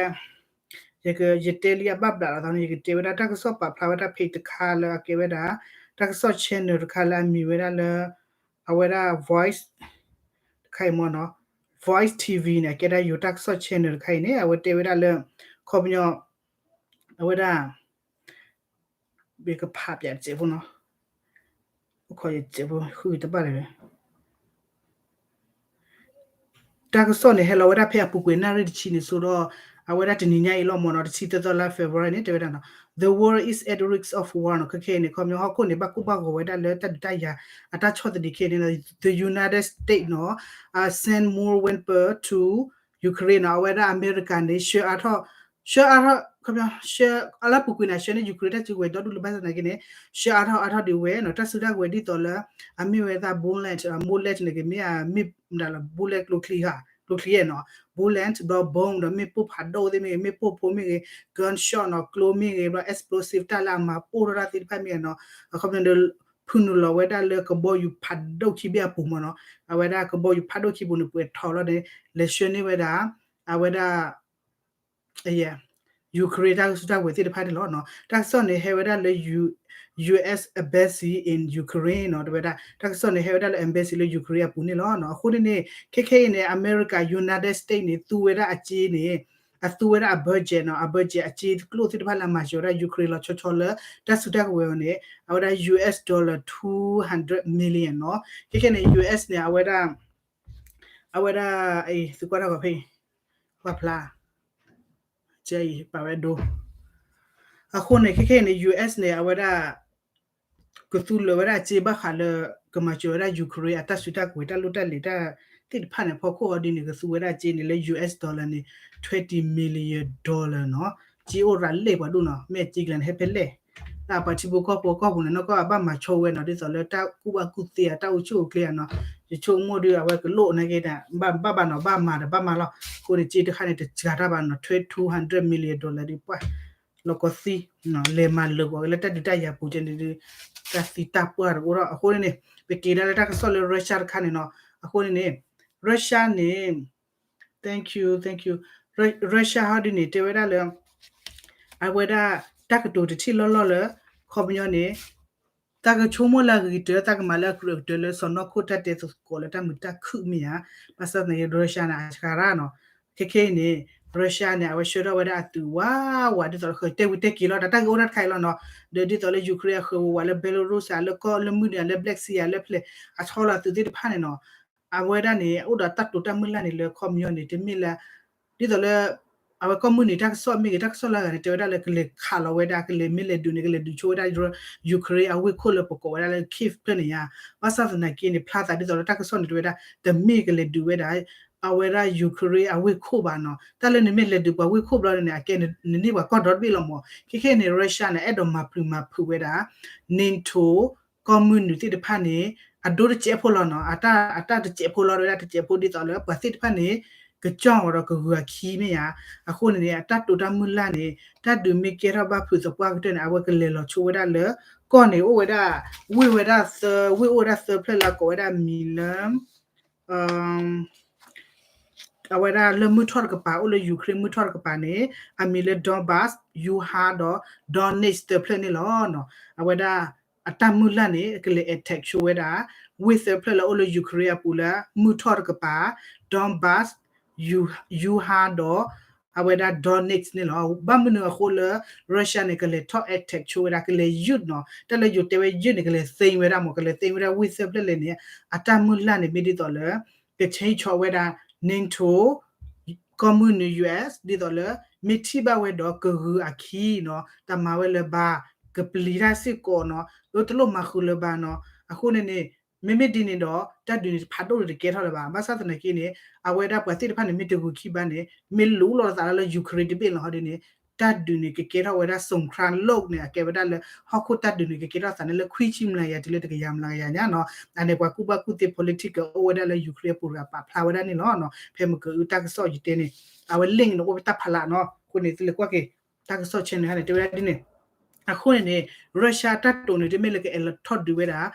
ယက ယတဲလံအဘၣ်ဘျးလီၤသးန့ၣ် ယကတဲဝဲဒၣ်တၢ်ကစီၣ်ပာ်ဖျါဝဲဒၣ် page တခါလၢအကဲဝဲဒၣ် တၢ်ကစီၣ် channel တခါလၢအမံၤဝဲဒၣ်လၢ အဝဲဒၣ် Voice တခါအံၤမ့ၢ်နီၤ Voice TV န့ၣ် အကဲဒၣ်ယိၤတၢ်ကစီၣ် channel တခါအံၤန့ၣ် အဝဲတဲဝဲဒၣ်လၢ ခီပညီ အဝဲဒၣ် ယကဖးပၠးတစဲးဖိနီၤ အိၣ်ခိးယစဲးဖိဃုတဘၣ်လၢၤ တၢ်ကစီၣ်န့ၣ် ဟဲလီၤဝဲဒၣ်ဖဲအပူၤကွံာ်နၣ်ရံၣ်တဆံန့ၣ် ဆိဒီး အဝဲဒၣ်တနံၤညါအံၤလီၤမ့ၢ်နီၤ တဆံသၢသီလါ February န့ၣ် တဲဝဲဒၣ်နီၤ The world is at risk of war နီၤ ခဲခဲအံၤန့ၣ် ခီပညီဟီၣ်ခိၣ်န့ၣ် ဘၣ်ကိၢ်ဘၣ်ဂီၤဝဲဒၣ်လၢတၢ်ဒုးတၢ်ယၤ အတၢ်ဆီၣ်သနံးခဲအံၤန့ၣ် The United States နီၤ send more weapon to Ukraine နီၤ အဝဲဒၣ်အမဲရကၤန့ၣ် ဆှၢအါထီၣ် ဆှၢအါထီၣ် ခီပညီ ဆှၢ အလၢပူၤကွံာ်န့ၣ် ဆှၢန့ၢ် Ukraine တၢ်စုကဝဲၤဒီဒူၣ်လၢဘၣ်ဆၣ်သနာ်က့န့ၣ် ဆှၢအါထီၣ်အါထီၣ်ဒံးဝဲနီၤ တၢ်စုတၢ်ကဝဲၤဒ်သိးလၢ အမ့ၢ်ဝဲဒၣ် bullet bullet န့ၣ်က့ မ့ၢ်မ့ၢ်မတၤလီၤ bullet ကျိချံဧါ ကျိချံဧါနီၤ bullet ဒီး bomb ဒီးမ့ၣ်ပိၢ်ဖးဒိၣ်သ့ၣ်မ့ၢ်ဂ့ၤ မ့ၣ်ပိၢ်ဖိမ့ၢ်ဂ့ၤ gunshot နီၤ ကျိမ့ၢ်ဂ့ၤ ဘျီ explosive တၢ်လၢအမၤပိၢ်ထီၣ်တၢ်သ့ၣ်တဖၣ်မ့ၢ်ဂ့ၤနီၤ အခီပညီဒီး ဖုနုာ်လီၤဝဲဒၣ်လၢကဘီယူၤဖးဒိၣ်ခံဘ့ၣ်အပူၤမ့ၢ်နီၤ အဝဲဒၣ်ကဘီယူၤဖးဒိၣ်ခံပူၤန့ၣ် ပှဲၤထီၣ်လီၤန့ၣ် လဲၤဆှၢန့ၢ်ဝဲဒၣ် အဝဲဒၣ် Ukraine တၢ်စုတၢ်ကဝဲၤသ့ၣ်တဖၣ်န့ၣ်လီၤနီၤ တၢ်ကစီၣ်န့ၣ်ဟဲဝဲဒၣ်လၢ U- US embassy in Ukraine နီၤ တဲဝဲဒၣ် တၢ်ကစီၣ်န့ၣ် ဟဲဝဲဒၣ်လၢ embassy လၢ Ukraine အပူၤန့ၣ်လီၤနီၤ အဃိန့ၣ်န့ၣ် ခဲခဲအံၤန့ၣ် အမဲရကၤ United States န့ၣ် သူဝဲဒၣ်အစ့န့ၣ် အသူဝဲဒၣ်အ budget နီၤ အ budget အစ့ကျိၣ်သ့ၣ်တဖၣ်လၢအမၤစၢၤဝဲဒၣ် Ukraine လီၤဆီဆီလၢ တၢ်စုတၢ်ကဝဲၤအီၤန့ၣ် အဝဲဒၣ် US dollar two hundred million နီၤ ခဲခဲန့ၣ် US န့ၣ် အဝဲဒၣ် အဝဲဒၣ် သုကွၢ်တၢ်ဂီၤဖဲအံၤ ပာ်ဖျါ ကဲအံၤ ပာ်ဝဲဒိ အဃိန့ၣ် ခဲခဲအံၤန့ၣ် US န့ၣ် အဝဲဒၣ် ကသူလၢာ်ဝဲဒၣ်အစ့ဘၣ်ဃးလၢ ကမၤစၢၤဝဲဒၣ် Ukraine အတၢ်စုတၢ်ကဝဲၤ တၢ်လိၣ်တၢ်လဲၤတၢ်သ့ၣ်တဖၣ်န့ၣ် ဖီခိၣ်အီၤဒ်န့ၣ် ကသူဝဲဒၣ်အစ့န့ၣ် လၢ US dollar န့ၣ် twenty million dollar နီၤ စ့အိၣ်ရၤလဲၣ်ပှၤဒိၣ်နီၤ မ့ၢ်အစ့ကလၤန့ၣ် ဟဲဖဲလဲၣ် တၢ်ပှၤထံဖိကီၢ်ဖိကီၢ်ပူၤန့ၣ် နီၢ်ကီၢ်ဘၣ်မၤဆိဝဲနီၤ ဒ်သိးလၢတၢ်ကူၣ်ဘၣ်ကူၣ်သ့ဧါ တၢ်အိၣ်ဆူၣ်အိၣ်ချ့ဧါနီၤ, ယဆိကမိၣ်ဒီး အဝဲကလိၣ်နာ်က့န့ၣ် ဘၣ်ဘၣ်ဘၣ်နီၤ ဘၣ်မၤဒီးဘၣ်မၤလီၤ. အဃိန့ၣ် စ့တခါန့ၣ် တစှၤတၢ်ဘၣ်နီၤ two hundred million dollar ဒီးပှၢ် လီၢ်ကီသံ လဲၤမၤလၢာ်ကွံာ်က့ၤလၢတၢ်ဒုးတၢ်ယၤပူၤကဲန့ၣ်ဒီး တၢ်သံတၢ်ပှၢ်တအိၣ်ထီၣ်. အဃိန့ၣ်န့ၣ် ပက့ၤဒၣ်လၢတၢ်ကစီၣ်လၢ Russia တခါန့ၣ်နီၤ. အဃိန့ၣ်န့ၣ် Russia န့ၣ် thank you thank you Russia ဟီဒ်န့ၣ် တဲဝဲဒၣ်လၢ အဝဲဒၣ် တၢ်ကတိၤတထံၣ်လီၢ်လီၢ်လၢ ခီပညီန့ၣ် တၢ်ကဆိကမိၣ်လၢအဂ့ၤကတၢၢ် တၢ်ကမၤလၢအကြၢးကတၢၢ်လၢစီၤနီၢ်ခိၣ်တၢ်တဲသကိးလၢတၢ်မုာ်တၢ်ခုၣ်မ့ၢ်ဧါ. ဘၣ်ဆၣ်သနာ်က့ Russia န့ၣ် အစှၤရၣ်နီၤ. ခဲခဲအံၤန့ၣ် Russia န့ၣ် အဝဲဆှၢထီၣ်ဝဲဒၣ်အသုးဝးဝး ဒ်သိးလၢဃၢၤတဲဝံၤတဲက့ၤလီၤ တၢ်ဂ့ၢ်အိၣ်ထီၣ်တခါအံၤလီၤနီၤ. ဒီးဒ်သိးလၢ Ukraine အဃၢၤဝးဝးလၢ Belarus ဧါ လၢကီၢ်လၢမုၢ်နုာ်ဧါ လၢ Black Sea ဧါ လၢဖျဲၣ် အဆီလီၤအသုးသ့ၣ်တဖၣ်န့ၣ်နီၤ. အဝဲဒၣ်န့ၣ် အိၣ်ဒီးတၢ်တိာ်တၢ်မုၢ်လၢ်န့ၣ်လၢခီပညီန့ၣ် တမ့ၢ်လၢ ဒ်သိးလၢ အဝဲကီၢ်မုၢ်နုာ်တၢ်ကစီၣ်မ့ၢ်ဂ့ၤ တၢ်ကစီၣ်လၢအဂၤန့ၣ် တဲဝဲဒၣ်လၢကလဲၤခးလီၤဝဲဒၣ် ကလဲၤမ့ၢ်လဲၤဒုးန့ၣ် ကလဲၤဒုးဆိဝဲဒၣ် Ukraine အဝ့ၢ်ခိၣ်လၢပကိးဝဲဒၣ်လၢ Kyiv ဖျၢၣ်န့ၣ်ဧါ. ဘၣ်ဆၣ်သနာ်က့န့ၣ် ဖျါသးဒ်သိးလၢတၢ်ကစီၣ်န့ၣ် တဲဝဲဒၣ် တမ့ၢ်ကလဲၤဒုးဝဲဒၣ် အဝဲဒၣ် Ukraine အဝ့ၢ်ခိၣ်ဘၣ်နီၤ. တၢ်လၢနမ့ၢ်လဲၤဒုးပှၤဝ့ၢ်ခိၣ်ဘျီန့ၣ် အကဲနန့ၢ်ပှၤကီၢ်ဒီတဘ့ၣ်လီၤမး. ခဲခဲန့ၣ် Russia န့ၣ် အဲၣ်ဒိးမၤပျုၤမၤဖုးဝဲဒၣ် NATO ကီၢ်မုၢ်နုာ်သ့ၣ်တဖၣ်န့ၣ် အဒိတစဲးဖိလီၤနီၤ. အတၢ်တစဲးဖိလီၤ တဲဝဲဒၣ်တစဲးဖိဒ်သိးလၢ ပှၤသ့ၣ်တဖၣ်န့ၣ် ကကၠီၣ်အီၤဒီးကဂုၤအခံမ့ၢ်ဧါ. အဃိန့ၣ်န့ၣ် အတၢ်တိာ်တၢ်မုၢ်လၢ်န့ၣ် တၢ်ဒုးမ့ၢ်ကဲထီၣ်ဘၣ်ဖုးသပှၢ်ကတၢၢ်န့ၣ် အဝဲကလဲၤလီၤဆိဝဲဒၣ်လၢ ကီၢ်န့ၣ်အိၣ်ဝဲဒၣ် ဝ့ၢ်ဝဲဒၣ်သၢ ဝ့ၢ်အိၣ်ဝဲဒၣ်သၢဖျၢၣ်လၢအကိးဝဲဒၣ်မံၤလၢ အဝဲဒၣ်လၢမုၢ်ထီၣ်တကပၤ အိၣ်လၢ Ukraine မုၢ်ထီၣ်တကပၤန့ၣ် အမံၤလၢ Donbas, Luhansk ဒီး Donetsk သၢဖျၢၣ်န့ၣ်လီၤ. အဝဲဒၣ်အတၢ်မုၢ်လၢ်န့ၣ် ကလဲၤ attack ဆိဝဲဒၣ် ဝ့ၢ်သၢဖျၢၣ်လၢအိၣ်လၢ Ukraine အပူၤလၢမုၢ်ထီၣ်တကပၤ Donbas, Luhansk ဒီး အဝဲဒၣ် Donetsk န့ၣ်လီၤ. ဘၣ်မနုၤအဃိလၢ Russia န့ၣ် ကလဲၤထီၣ် attack ဆိဝဲဒၣ် ကလဲၤယုၢ်နီၤ. တၢ်လၢယိၤတဲဝဲယုၢ်န့ၣ် ကလဲၤသ့ဝဲဒၣ်မး ကလဲၤသ့ဝဲဒၣ်ဝ့ၢ်သၢဖျၢၣ်လဲၣ်န့ၣ် အတၢ်မုၢ်လၢ်န့ၣ် မ့ၢ်ဒ်သိးလၢ က change ဆိဝဲဒၣ် NATO ကီၢ်မုၢ်နုာ် US ဒ်သိးလၢ မ့ၢ်ထံၣ်ဘၣ်ဝဲဒီးကဂုၤအခံနီၤ, တမၤဝဲလၢၤဘၣ်, ကပျံၤတၢ်စ့ၢ်ကီးနီၤ, အတလိၣ်မၤဃုာ်လၢၤဘၣ်နီၤ. အဃိန့ၣ်န့ၣ် မ့မ့ၢ်ဒ်န့ၣ်ဒီး တၢ်ဒုးန့ၣ် ဖးဒိၣ်န့ၣ်တကဲထီၣ်လၢၤဘၣ်. ဘၣ်ဆၣ်သနာ်က့န့ၣ် အဝဲဒၣ်ပှၤသ့ၣ်တဖၣ်န့ၣ် မ့ၢ်တဂုၤခံဘၣ်န့ၣ် မ့ၢ်လူလီၤသးလၢ Ukraine တဘ့ၣ်လီၤဟီဒ်န့ၣ် တၢ်ဒုးန့ၣ် ကကဲထီၣ်ဝဲဒၣ် စူၣ်ခရၣ်လိၣ်န့ၣ် အကဲဝဲဒၣ်လၢ ဟီၣ်ခိၣ်တၢ်ဒုးန့ၣ် ကကဲထီၣ်သးန့ၣ်လၢ ခွံဆံမျးကယၤ တုၤလၢတကယၤမျးကယၤညါနီၤ. အန့ၣ် ပှၤကူၣ်ဘၣ်ကူၣ်သ့ political အိၣ်ဝဲဒၣ်လၢ Ukraine အပူၤရၤ ပာ်ဖျါဝဲဒၣ်န့ၣ်လီၤ. ဖဲမ့ၢ်ကအုတၢ်ကစီၣ်ယတဲန့ၣ် အဝဲ link န့ၣ် အိၣ်ဝဲတၢ်ဖးလးနီၤ. အဃိန့ၣ် သုလဲၤကွၢ်က့ၤ တၢ်ကစီၣ် channel န့ၣ် တဲဝဲဒၣ်ဒ်န့ၣ်. အဃိန့ၣ်န့ၣ် Russia တၢ်တိာ်န့ၣ် တမ့ၢ်လၢကအဲၣ်လီၤထီၣ်ဒုးဝဲဒၣ်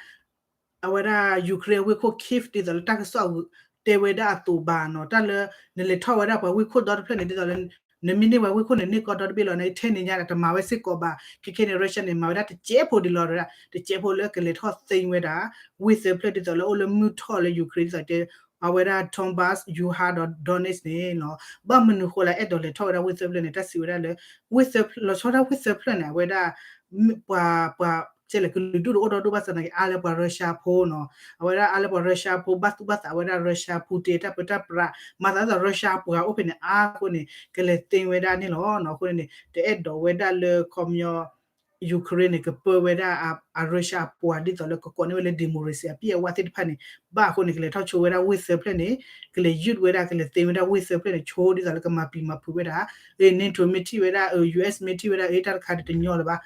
အဝဲဒၣ် Ukraine အဝ့ၢ်ခိၣ် Kyiv ဒ်သိးလၢတၢ်ကစီၣ်တဲဝဲဒၣ်အသိးဘၣ်နီၤ. တၢ်လၢ နလဲၤထီၣ်ဝဲဒၣ်ပှၤဝ့ၢ်ခိၣ်ဒီတဖျၢၣ်န့ၣ် ဒ်သိးလၢ နမ့ၢ်န့ၢ်ပှၤဝ့ၢ်ခိၣ်န့ၣ် န့ၢ်ကီၢ်ဒီတဘ့ၣ်လီၤန့ၣ် ထဲန့ၣ်ညါဒီး တမၤဝဲစ့ၢ်ကီးဘၣ်. ခဲခဲန့ၣ် Russia န့ၣ် မၤဝဲဒၣ်တစဲးဖိဒ်လီၤ တစဲးဖိလၢကလဲၤထီၣ်သ့ဝဲဒၣ် ဝ့ၢ်သၢဖျၢၣ်ဒ်သိးလၢအိၣ်လၢမုၢ်ထီၣ်လၢ Ukraine ဒ်သိးတဲ အဝဲဒၣ် Donbas, Luhansk ဒီး Donetsk န့ၣ်လီၤ. ဘၣ်မနုၤဃိလၢအဲၣ်ဒိးလဲၤထီၣ်ဝဲဒၣ်ဝ့ၢ်သၢဖျၢၣ်န့ၣ် တၢ်စံးဝဲဒၣ်လၢ ဝ့ၢ်သၢဖျၢၣ် လီၤဆီဒၣ်ဝ့ၢ်သၢဖျၢၣ်န့ၣ် အဝဲဒၣ် ပှၤ ပှၤ ကဲလဲၣ် ကလုာ်ဒူၣ်တအိၣ်ဒီဒူၣ်ဘၣ်ဆၣ်သနာ်က့ အါလၢပှၤ Russia ဖိနီၤ. အဝဲဒၣ်အါလၢပှၤ Russia ဖိ ဘၣ်သူၣ်ဘၣ်သးဝဲဒၣ် Russia Putin တၢ်ပၢတၢ်ပြး မၤသးဒ်သိး Russia ပှၤအိၣ်ဖဲန့ၣ်အါအဃိန့ၣ် ကလဲၤသ့ဝဲဒၣ်န့ၣ်လီၤ. အဃိန့ၣ်န့ၣ် တအဲၣ်ဒိးဝဲဒၣ်လၢခီပညီ Ukraine န့ၣ် ကပၢဝဲဒၣ်အ Russia အပှၤဒ်သိးလၢကကိးန့ၢ်ဝဲလၢ democracy အပြည့်အဝသ့ၣ်တဖၣ်န့ၣ် ဘၣ်အဃိန့ၣ် ကလဲၤထီၣ်ဆိဝဲဒၣ်ဝ့ၢ်သၢဖျၢၣ်န့ၣ် ကလဲၤယုၢ်ဝဲဒၣ် ကလဲၤသ့ဝဲဒၣ်ဝ့ၢ်သၢဖျၢၣ်န့ၣ် ဆိဒ်သိးလၢကမၤပျံၤမၤဖုးဝဲဒၣ် NATO မ့ၢ်ထံၣ်ဝဲဒၣ် US မ့ၢ်ထံၣ်ဝဲဒၣ် တၢ်တခါဒ်တညီလၢၤဘၣ်.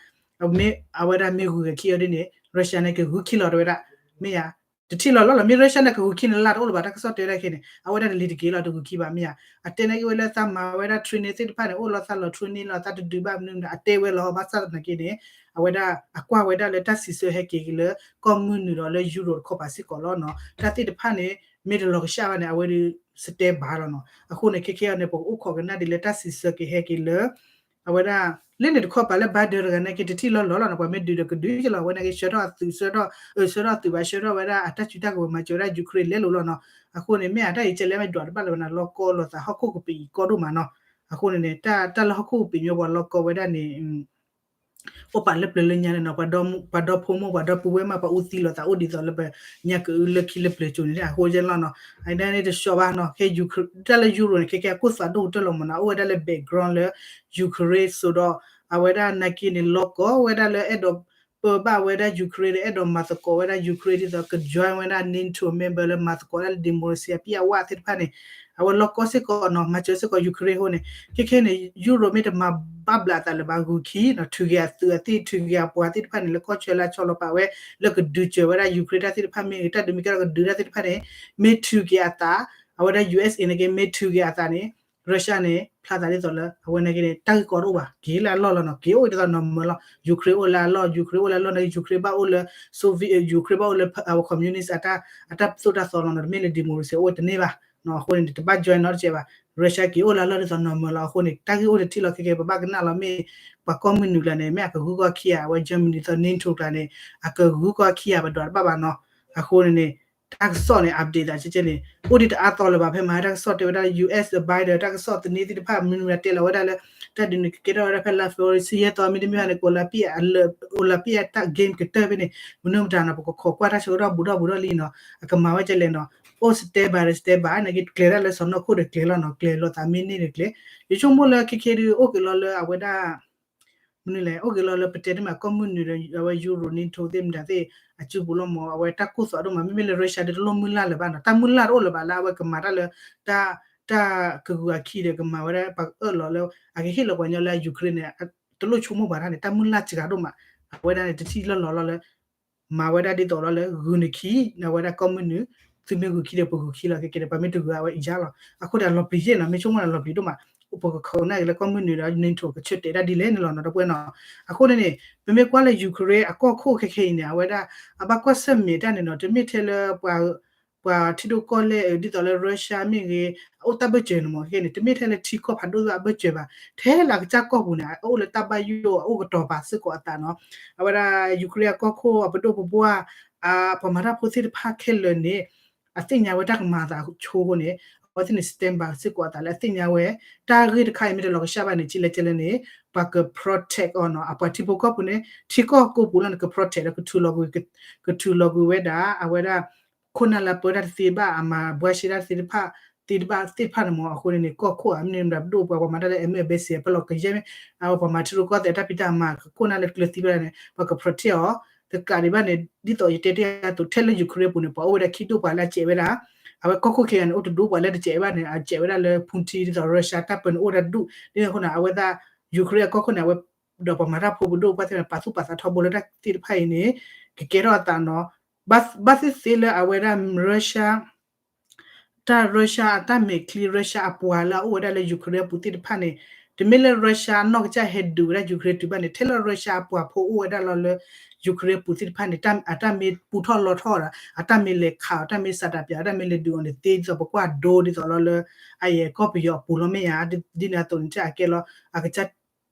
မ့ၢ်အဝဲဒၣ်မ့ၢ်ဂုၤဂၤခံအီၤဒ်န့ၣ် Russia န့ၣ် ကဂုၤခံလီၤတဝဲဒၣ် မ့ၢ်ယါ တထံၣ်လီၤလီၤလီၤ မ့ၢ် Russia န့ၣ် ကဂုၤခံန့ၣ်လၢ်တအိၣ်လၢၤဘၣ် တၢ်ကစီၣ်တဲဝဲဒၣ်ခဲန့ၣ် အဝဲဒၣ်တလံၤတက့ၤလီၤ တဂုၤခံဘၣ်မ့ၢ်ယါ. အတဲန့ၣ်က့ၤဝဲလၢသးမၤဝဲဒၣ် training သ့ၣ်တဖၣ်န့ၣ် အိၣ်လီၤသးလီၤ training လီၤ သးတဒုးဘၣ်မနုၤမနုၤ အတဲဝဲလီၤ ဘၣ်ဆၣ်သနာ်က့န့ၣ် အဝဲဒၣ်အကွၢ်ဝဲဒၣ်လၢတၢ်စံးဆၢဟဲက့ၤလၢ ကီၢ်မုၢ်နုာ်ဒီးလၢ Europe တခီပၤစ့ၢ်ကီးလီၤနီၤ. တၢ်သ့ၣ်တဖၣ်န့ၣ် မ့ၢ်တလီၤကဆှၣ်ဘၣ်န့ၣ် အဝဲဒၣ် စတဲဘၣ်လီၤနီၤ. အဃိန့ၣ် ခဲခဲအံၤန့ၣ် ပကအိၣ်ခိးကနၣ်ဒ်လၢတၢ်စံးဆၢက့ၤဟဲက့ၤလၢ အဝဲဒၣ် လၢန့ၣ်တခီပၤလၢ Biden တဂၤန့ၣ်က့ၤ တထံၣ်လီၤလီၤလီၤနီၤ ပှၤမ့ၢ်ဒုးဒီးကဒုးက့ၤလီၤ အဝဲန့ၣ်က့ၤ ဆှၢထီၣ်အသုး ဆှၢထီၣ် အၢ ဆှၢထီၣ်အသုးဘၣ် ဆှၢထီၣ်ဝဲဒၣ်အတၢ်စုတၢ်ကဝဲၤ မၤစၢၤဝဲဒၣ် Ukraine လဲလိာ်လီၤနီၤ. အဃိန့ၣ် မ့ၢ်အတၢ်အံၤကဲလဲၣ် မ့ၢ်ဒွးတဘၣ်လၢၤဘၣ်န့ၣ် လီၢ်ကီလီၤသး ဟီၣ်ခိၣ်ကပံာ်အံၤကီဒိၣ်မးနီၤ. အဃိန့ၣ်န့ၣ် တၢ် တၢ်လၢဟီၣ်ခိၣ်ကပံာ်မ့ၢ်ပှၤလီၢ်ကီဝဲဒၣ်န့ၣ် အိၣ်ပာ်လၢပျၢၤလၢညါန့ၣ်နီၤ ပှၤဒီဖိမိၢ် ပှၤဒီပုၢ်ဝဲၢ်မး ပှၤအူသံလိာ်သးအိၣ်ဒ်သိးလၢပညါကအုလၢခံလၢပျၢၤကၠိန့ၣ် အဃိကဲလီၤနီၤ. အန့ၣ်တဆှီဘၣ်နီၤ ခဲ တၢ်လၢ Euro န့ၣ် ခဲကဲအကအိၣ်သးဒိၣ်ကတၢၢ်လီၤမးနီၤ အိၣ်ဝဲဒၣ်လၢ background လၢ Ukraine စိဒီး အဝဲဒၣ်နာ်က့န့ၣ် လီၢ်ကီဝဲဒၣ်လၢအဲၣ်ဒိးပၢဘၣ်ဝဲဒၣ် Ukraine ဒီးအဲၣ်ဒိးမၤသကိးဝဲဒၣ် Ukraine ဒ်သိးက join ဝဲဒၣ် NATO member လၢမၤသကိးဒၣ်လၢ democracy အပြည့်အဝသ့ၣ်တဖၣ်န့ၣ် အဝဲလီၢ်ကီစ့ၢ်ကီးနီၤ မၤစၢၤစ့ၢ်ကီး Ukraine အဃိန့ၣ် ခဲခဲန့ၣ် Euro မ့ၢ်တမၤ တဘၣ်ဘျးအသးလၢၤဘၣ် ဂုာ်ခံနီၤ ထုးက့ၤအသုးအသ့ၣ် ထုးက့ၤအပှၤသ့ၣ်တဖၣ်န့ၣ် လၢကီၢ်ဆၢလၢအဆီလီၤပာ်ဝဲ လၢကဒုးစၢၤဝဲဒၣ် Ukraine တၢ်သ့ၣ်တဖၣ်မ့ၢ်ဂ့ၤ တၢ်ဒုးမ့ၢ်ကဲထီၣ်ကဒုးတၢ်သ့ၣ်တဖၣ်န့ၣ် မ့ၢ်ထုးက့ၤအသး အဝဲဒၣ် ယူႇအက်စ် အ့န့ၣ်က့ မ့ၢ်ထုးက့ၤအသးန့ၣ် Russia န့ၣ် ဖျါသးဒ်သိးလၢ အဝဲန့ၣ်က့န့ၣ် တၢ်ဂ့ၢ်ကီတအိၣ်ဘၣ် က့ၤလၢအလီၢ်လီၤနီၤ က့ၤအိၣ်ဒ်သိး normal လီၤ Ukraine အိၣ်လၢအလီၢ် Ukraine အိၣ်လၢအလီၢ်န့ၣ် Ukraine ဘၣ်အိၣ်လၢ Soviet Ukraine ဘၣ်အိၣ်လၢ အဝဲ communist အတၢ် အတၢ်သိၣ်တၢ်သီလီၤနီၤ တမ့ၢ်လၢ democracy အိၣ်တန့ၢ်ဘၣ် အဃိန့ၣ် တဘၣ် join နီတစဲးဘၣ် Russia က့ၤအိၣ်လၢအလီၢ်ဒ်သိး normal လီၤ အဃိန့ၣ် တၢ်ဂ့ၢ်အိၣ်တထံၣ်လီၤခဲကဲ ပဘၣ်ကနၣ်လီၤမ့ၢ် ပှၤကီၢ်မုၢ်နုာ်ကျါန့ၣ် မ့ၢ်အကဂုၤကီၢ်ခံဂၤ အဝဲ Germany ဒ်သိး NATO ကျါန့ၣ် အကဂုၤကီၢ်ခံဂၤပဒွးတဘၣ်ဘၣ်နီၤ အဃိန့ၣ်န့ၣ် တၢ်ကစီၣ်န့ၣ် update သးကဲကဲန့ၣ် အိၣ်ဒံးတအါသီလၢၤဘၣ် ဖဲမဟါတၢ်ကစီၣ်တဲဝဲဒၣ်လၢ ယူၢ်အ့း Biden တၢ်ကစီၣ်သန့သ့ၣ်တဖၣ် မနုၤမတၤတဲလီၤဝဲဒၣ်လၢ တၢ်ဒုးန့ၣ်ကကဲထီၣ်ဝဲဒၣ်ဖဲလါ February ဆံယဲၢ်သီ မ့တမ့ၢ်ဘၣ်န့ၣ် ကအိၣ်လၢပံၣ်အလၢ Olympic တၢ် game ကတၢၢ်ဖဲန့ၣ် မနုၤမတၤနီၤ ပကခိးကွၢ်တၢ်ဆၢကတီၢ်ဘူးထီၣ်ဘူးထီၣ်လံနီၤ အကမၤဝဲကလဲၣ်နီၤ အိၣ် step by step by န့ၣ်က့ ကျဲၤတၢ်လၢစီၤနီၢ်ခိၣ်ဒီးကျဲၤလီၤနီၤ ကျဲၤလိာ်သးမ့ၢ်န့ၢ်ဒီးကျဲၤ ယဆိကမိၣ်လၢခဲခဲဒုးအိၣ်က့ၤလီၤလၢအဝဲဒၣ် မနုၤလဲၣ် အိၣ်က့ၤလီၤလၢပတဲတ့ၢ်မး ကီၢ်မုၢ်နုာ်ဒီး အဝဲ Euro NATO သ့ၣ်မတၤသ့ၣ် အစုပူၤလီၤမး အဝဲတၢ်ကိၢ်သီဒိၣ်မး မ့မ့ၢ်လၢ Russia ဒီးတလိၣ်မုၢ်လၢ်လၢၤဘၣ်နီၤ တၢ်မုၢ်လၢ်တအိၣ်လၢၤဘၣ်လၢအဝဲကမၤတၢ်လၢ တၢ် တၢ်ကဂုၤအခံဒီးကမၤဝဲဒၣ် ပှၤအၢၣ်လီၤလၢ အကဟ့ၣ်လီၤပှၤကညီလၢ Ukraine န့ၣ် တလိၣ်ဆိကမိၣ်ဘၣ်တၢ်န့ၣ် တၢ်မုၢ်လၢ်စှၤဒိၣ်မး အဝဲဒၣ်န့ၣ် တထံၣ်လၢလီၤလီၤလၢ မၤဝဲဒၣ်ဒ်သိးလီၤလၢ ဂုာ်နခံ အဝဲဒၣ်ကီၢ်မုၢ်နုာ် သုမ့ၢ်ဂုာ်ခံဒီးပဂုာ်ခံလီၤ ခဲကဲန့ၣ် ပမ့ၢ်တဂုာ်အဝဲအံၤယါလီၤ အဃိဒီးလီၤပျံၤယဲၢ်နီၤ မ့ၢ်ဆိကမိၣ်ဒီးလီၤပျံၤဒိၣ်မး ပကခိးန့ၢ်က့ၤလၢကီၢ်မုၢ်နုာ်ဒီး NATO ကဆၢတဲာ်ဒၣ်ဒ်လဲၣ်န့ၣ်လီၤနီၤ ဒီပုၢ်ဝဲၢ်နီၤ အဃိန့ၣ်န့ၣ် ပမ့ၢ်ကွၢ်လၢ Ukraine အကီၢ်ခိၣ်ခဲခဲအံၤန့ၣ် အဝဲဒၣ် အဘၣ်ကွၢ်ဆၢၣ်မဲာ်တၢ်န့ၣ်နီၤ တမ့ၢ်ထဲလၢပှၤ ပှၤထံဒိၣ်ကီၢ်လဲၢ် ဒ်သိးလၢ Russia မ့ၢ်ဂ့ၤ အအိၣ်တၢ်ဘၢၣ်စၢၤန့ၣ်မး ခဲကဲန့ၣ် တမ့ၢ်ထဲလၢထံကီၢ်ဖးဒိၣ်သ့ၣ်အဘၢၣ်စၢၤဘၣ် ထဲလၢအကစၢ်ကီၢ်ပူၤန့ၣ် အအိၣ်လၢတၢ်ဘၣ်ယိၣ် အအိၣ်ကတီၤပာ်စ့ၢ်ကီးအသးနီၤ အဝဲဒၣ် Ukraine အကီၢ်ခိၣ်အပဒိၣ်ပပှၢ် အပှၤမၤတၢ်ဖိသ့ၣ်တဖၣ်ခဲလၢာ်န့ၣ် အသ့ၣ်ညါဝဲတၢ်ကမၤအသးဆိအဃိန့ၣ် အဝဲသ့ၣ်န့ၣ် stand by စ့ၢ်ကီးအသးလၢအသ့ၣ်ညါဝဲ တၢ်ဂ့ၢ်တခါအံၤမ့ၢ်တလီၤကဆှၣ်ဘၣ်န့ၣ် ကလဲၤကလဲၤန့ၣ် ပှၤက protect အီၤနီၤ အပှၤထံဖိကီၢ်ဖိန့ၣ် ထံကီၢ်ကိးပူၤလီၤန့ၣ် က protect ဒီး ကထုးလီၤကွံာ်ဝဲဒၣ် အဝဲဒၣ် ခိၣ်နၢ်လၢပၢတၢ်တသ့ဘၣ် အမၤဘှါရှဲတၢ်တသ့တဖၣ် သ့တဘၣ်သ့ၣ်တဖၣ်န့ၣ်မး အဃိန့ၣ်န့ၣ် ကီၢ်ခိၣ်ဧါ မ့ၢ်မတၤပဒိၣ်ပှၤ ပှၤမၤတၢ်လၢ အမ့ၢ်အဘဲစံး ပလီၢ်ကယဲၢ်မ့ၢ် အဝဲပှၤမၤထံရူၢ်ကီၢ်သဲးတၢ်ဖံးတၢ်မၤ ကခိၣ်နၢ်လၢကျၢၤသံဘၣ်န့ၣ် ပှၤက protect အီၤ တကးဒံးဘၣ်န့ၣ် ဒ်သိးယတဲတ့ၢ်အသိး ထဲလၢ Ukraine ပူၤန့ၣ် ပှၤအိၣ်ဝဲဒၣ်ခံဒိၣ်ပှၤလၢအစဲးဝဲဒၣ် အဝဲကီၢ်ခိၣ်ခဲအံၤန့ၣ် အိၣ်တဒိၣ်ပှၤလၢတစဲးဘၣ်န့ၣ် အစဲးဝဲဒၣ်လၢ Putin ဒ်သိး Russia တၢ်ပၢန့ၣ်အိၣ်ဝဲဒၣ်ဒူၣ် ဒ်န့ၣ်အဃိန့ၣ် အဝဲဒၣ် Ukraine အကီၢ်ခိၣ်န့ၣ် အဝဲ ဒီးပှၤမၤတၢ်ဖိပဒိၣ်ပှၢ်သ့ၣ်န့ၣ် ပာ်သူၣ်ပာ်သးထီဘိလၢတၢ်သ့ၣ်တဖၣ်အံၤန့ၣ် ကကဲထီၣ်အသးနီၤ ဘၣ်သ့ၣ်သ့ၣ်လၢအဝဲဒၣ် Russia တၢ် Russia အတၢ်မဲာ်ချံ Russia အပှၤလၢအအိၣ်ဝဲဒၣ်လၢ Ukraine အပူၤသ့ၣ်တဖၣ်န့ၣ် တမ့ၢ်လၢ Russia အနီၢ်ကစၢ်ဟဲဒုးဝဲဒၣ် Ukraine တုၤဘၣ်န့ၣ် ထဲလၢ Russia အပှၤဖိအိၣ်ဝဲဒၣ်လီၤလၢ Ukraine အပူၤသ့ၣ်တဖၣ်န့ၣ် အတၢ်မ့ၢ်ပူထီၣ်လီထီၣ်ဒီး အတၢ်မ့ၢ်လဲၤခးအီၤ အတၢ်မ့ၢ်လဲၤဒုးအီၤန့ၣ်သ့ ဒ်သိးပကွၢ်ဒိဒ်သိးလီၤလၢ အယဲၢ်ကီၢ်ပယီၤအပူၤလီၤမ့ၢ်ဧါ ဒ်န့ၣ်အသိးန့ၣ် တၢ်အကဲလီၤ အကစၢ်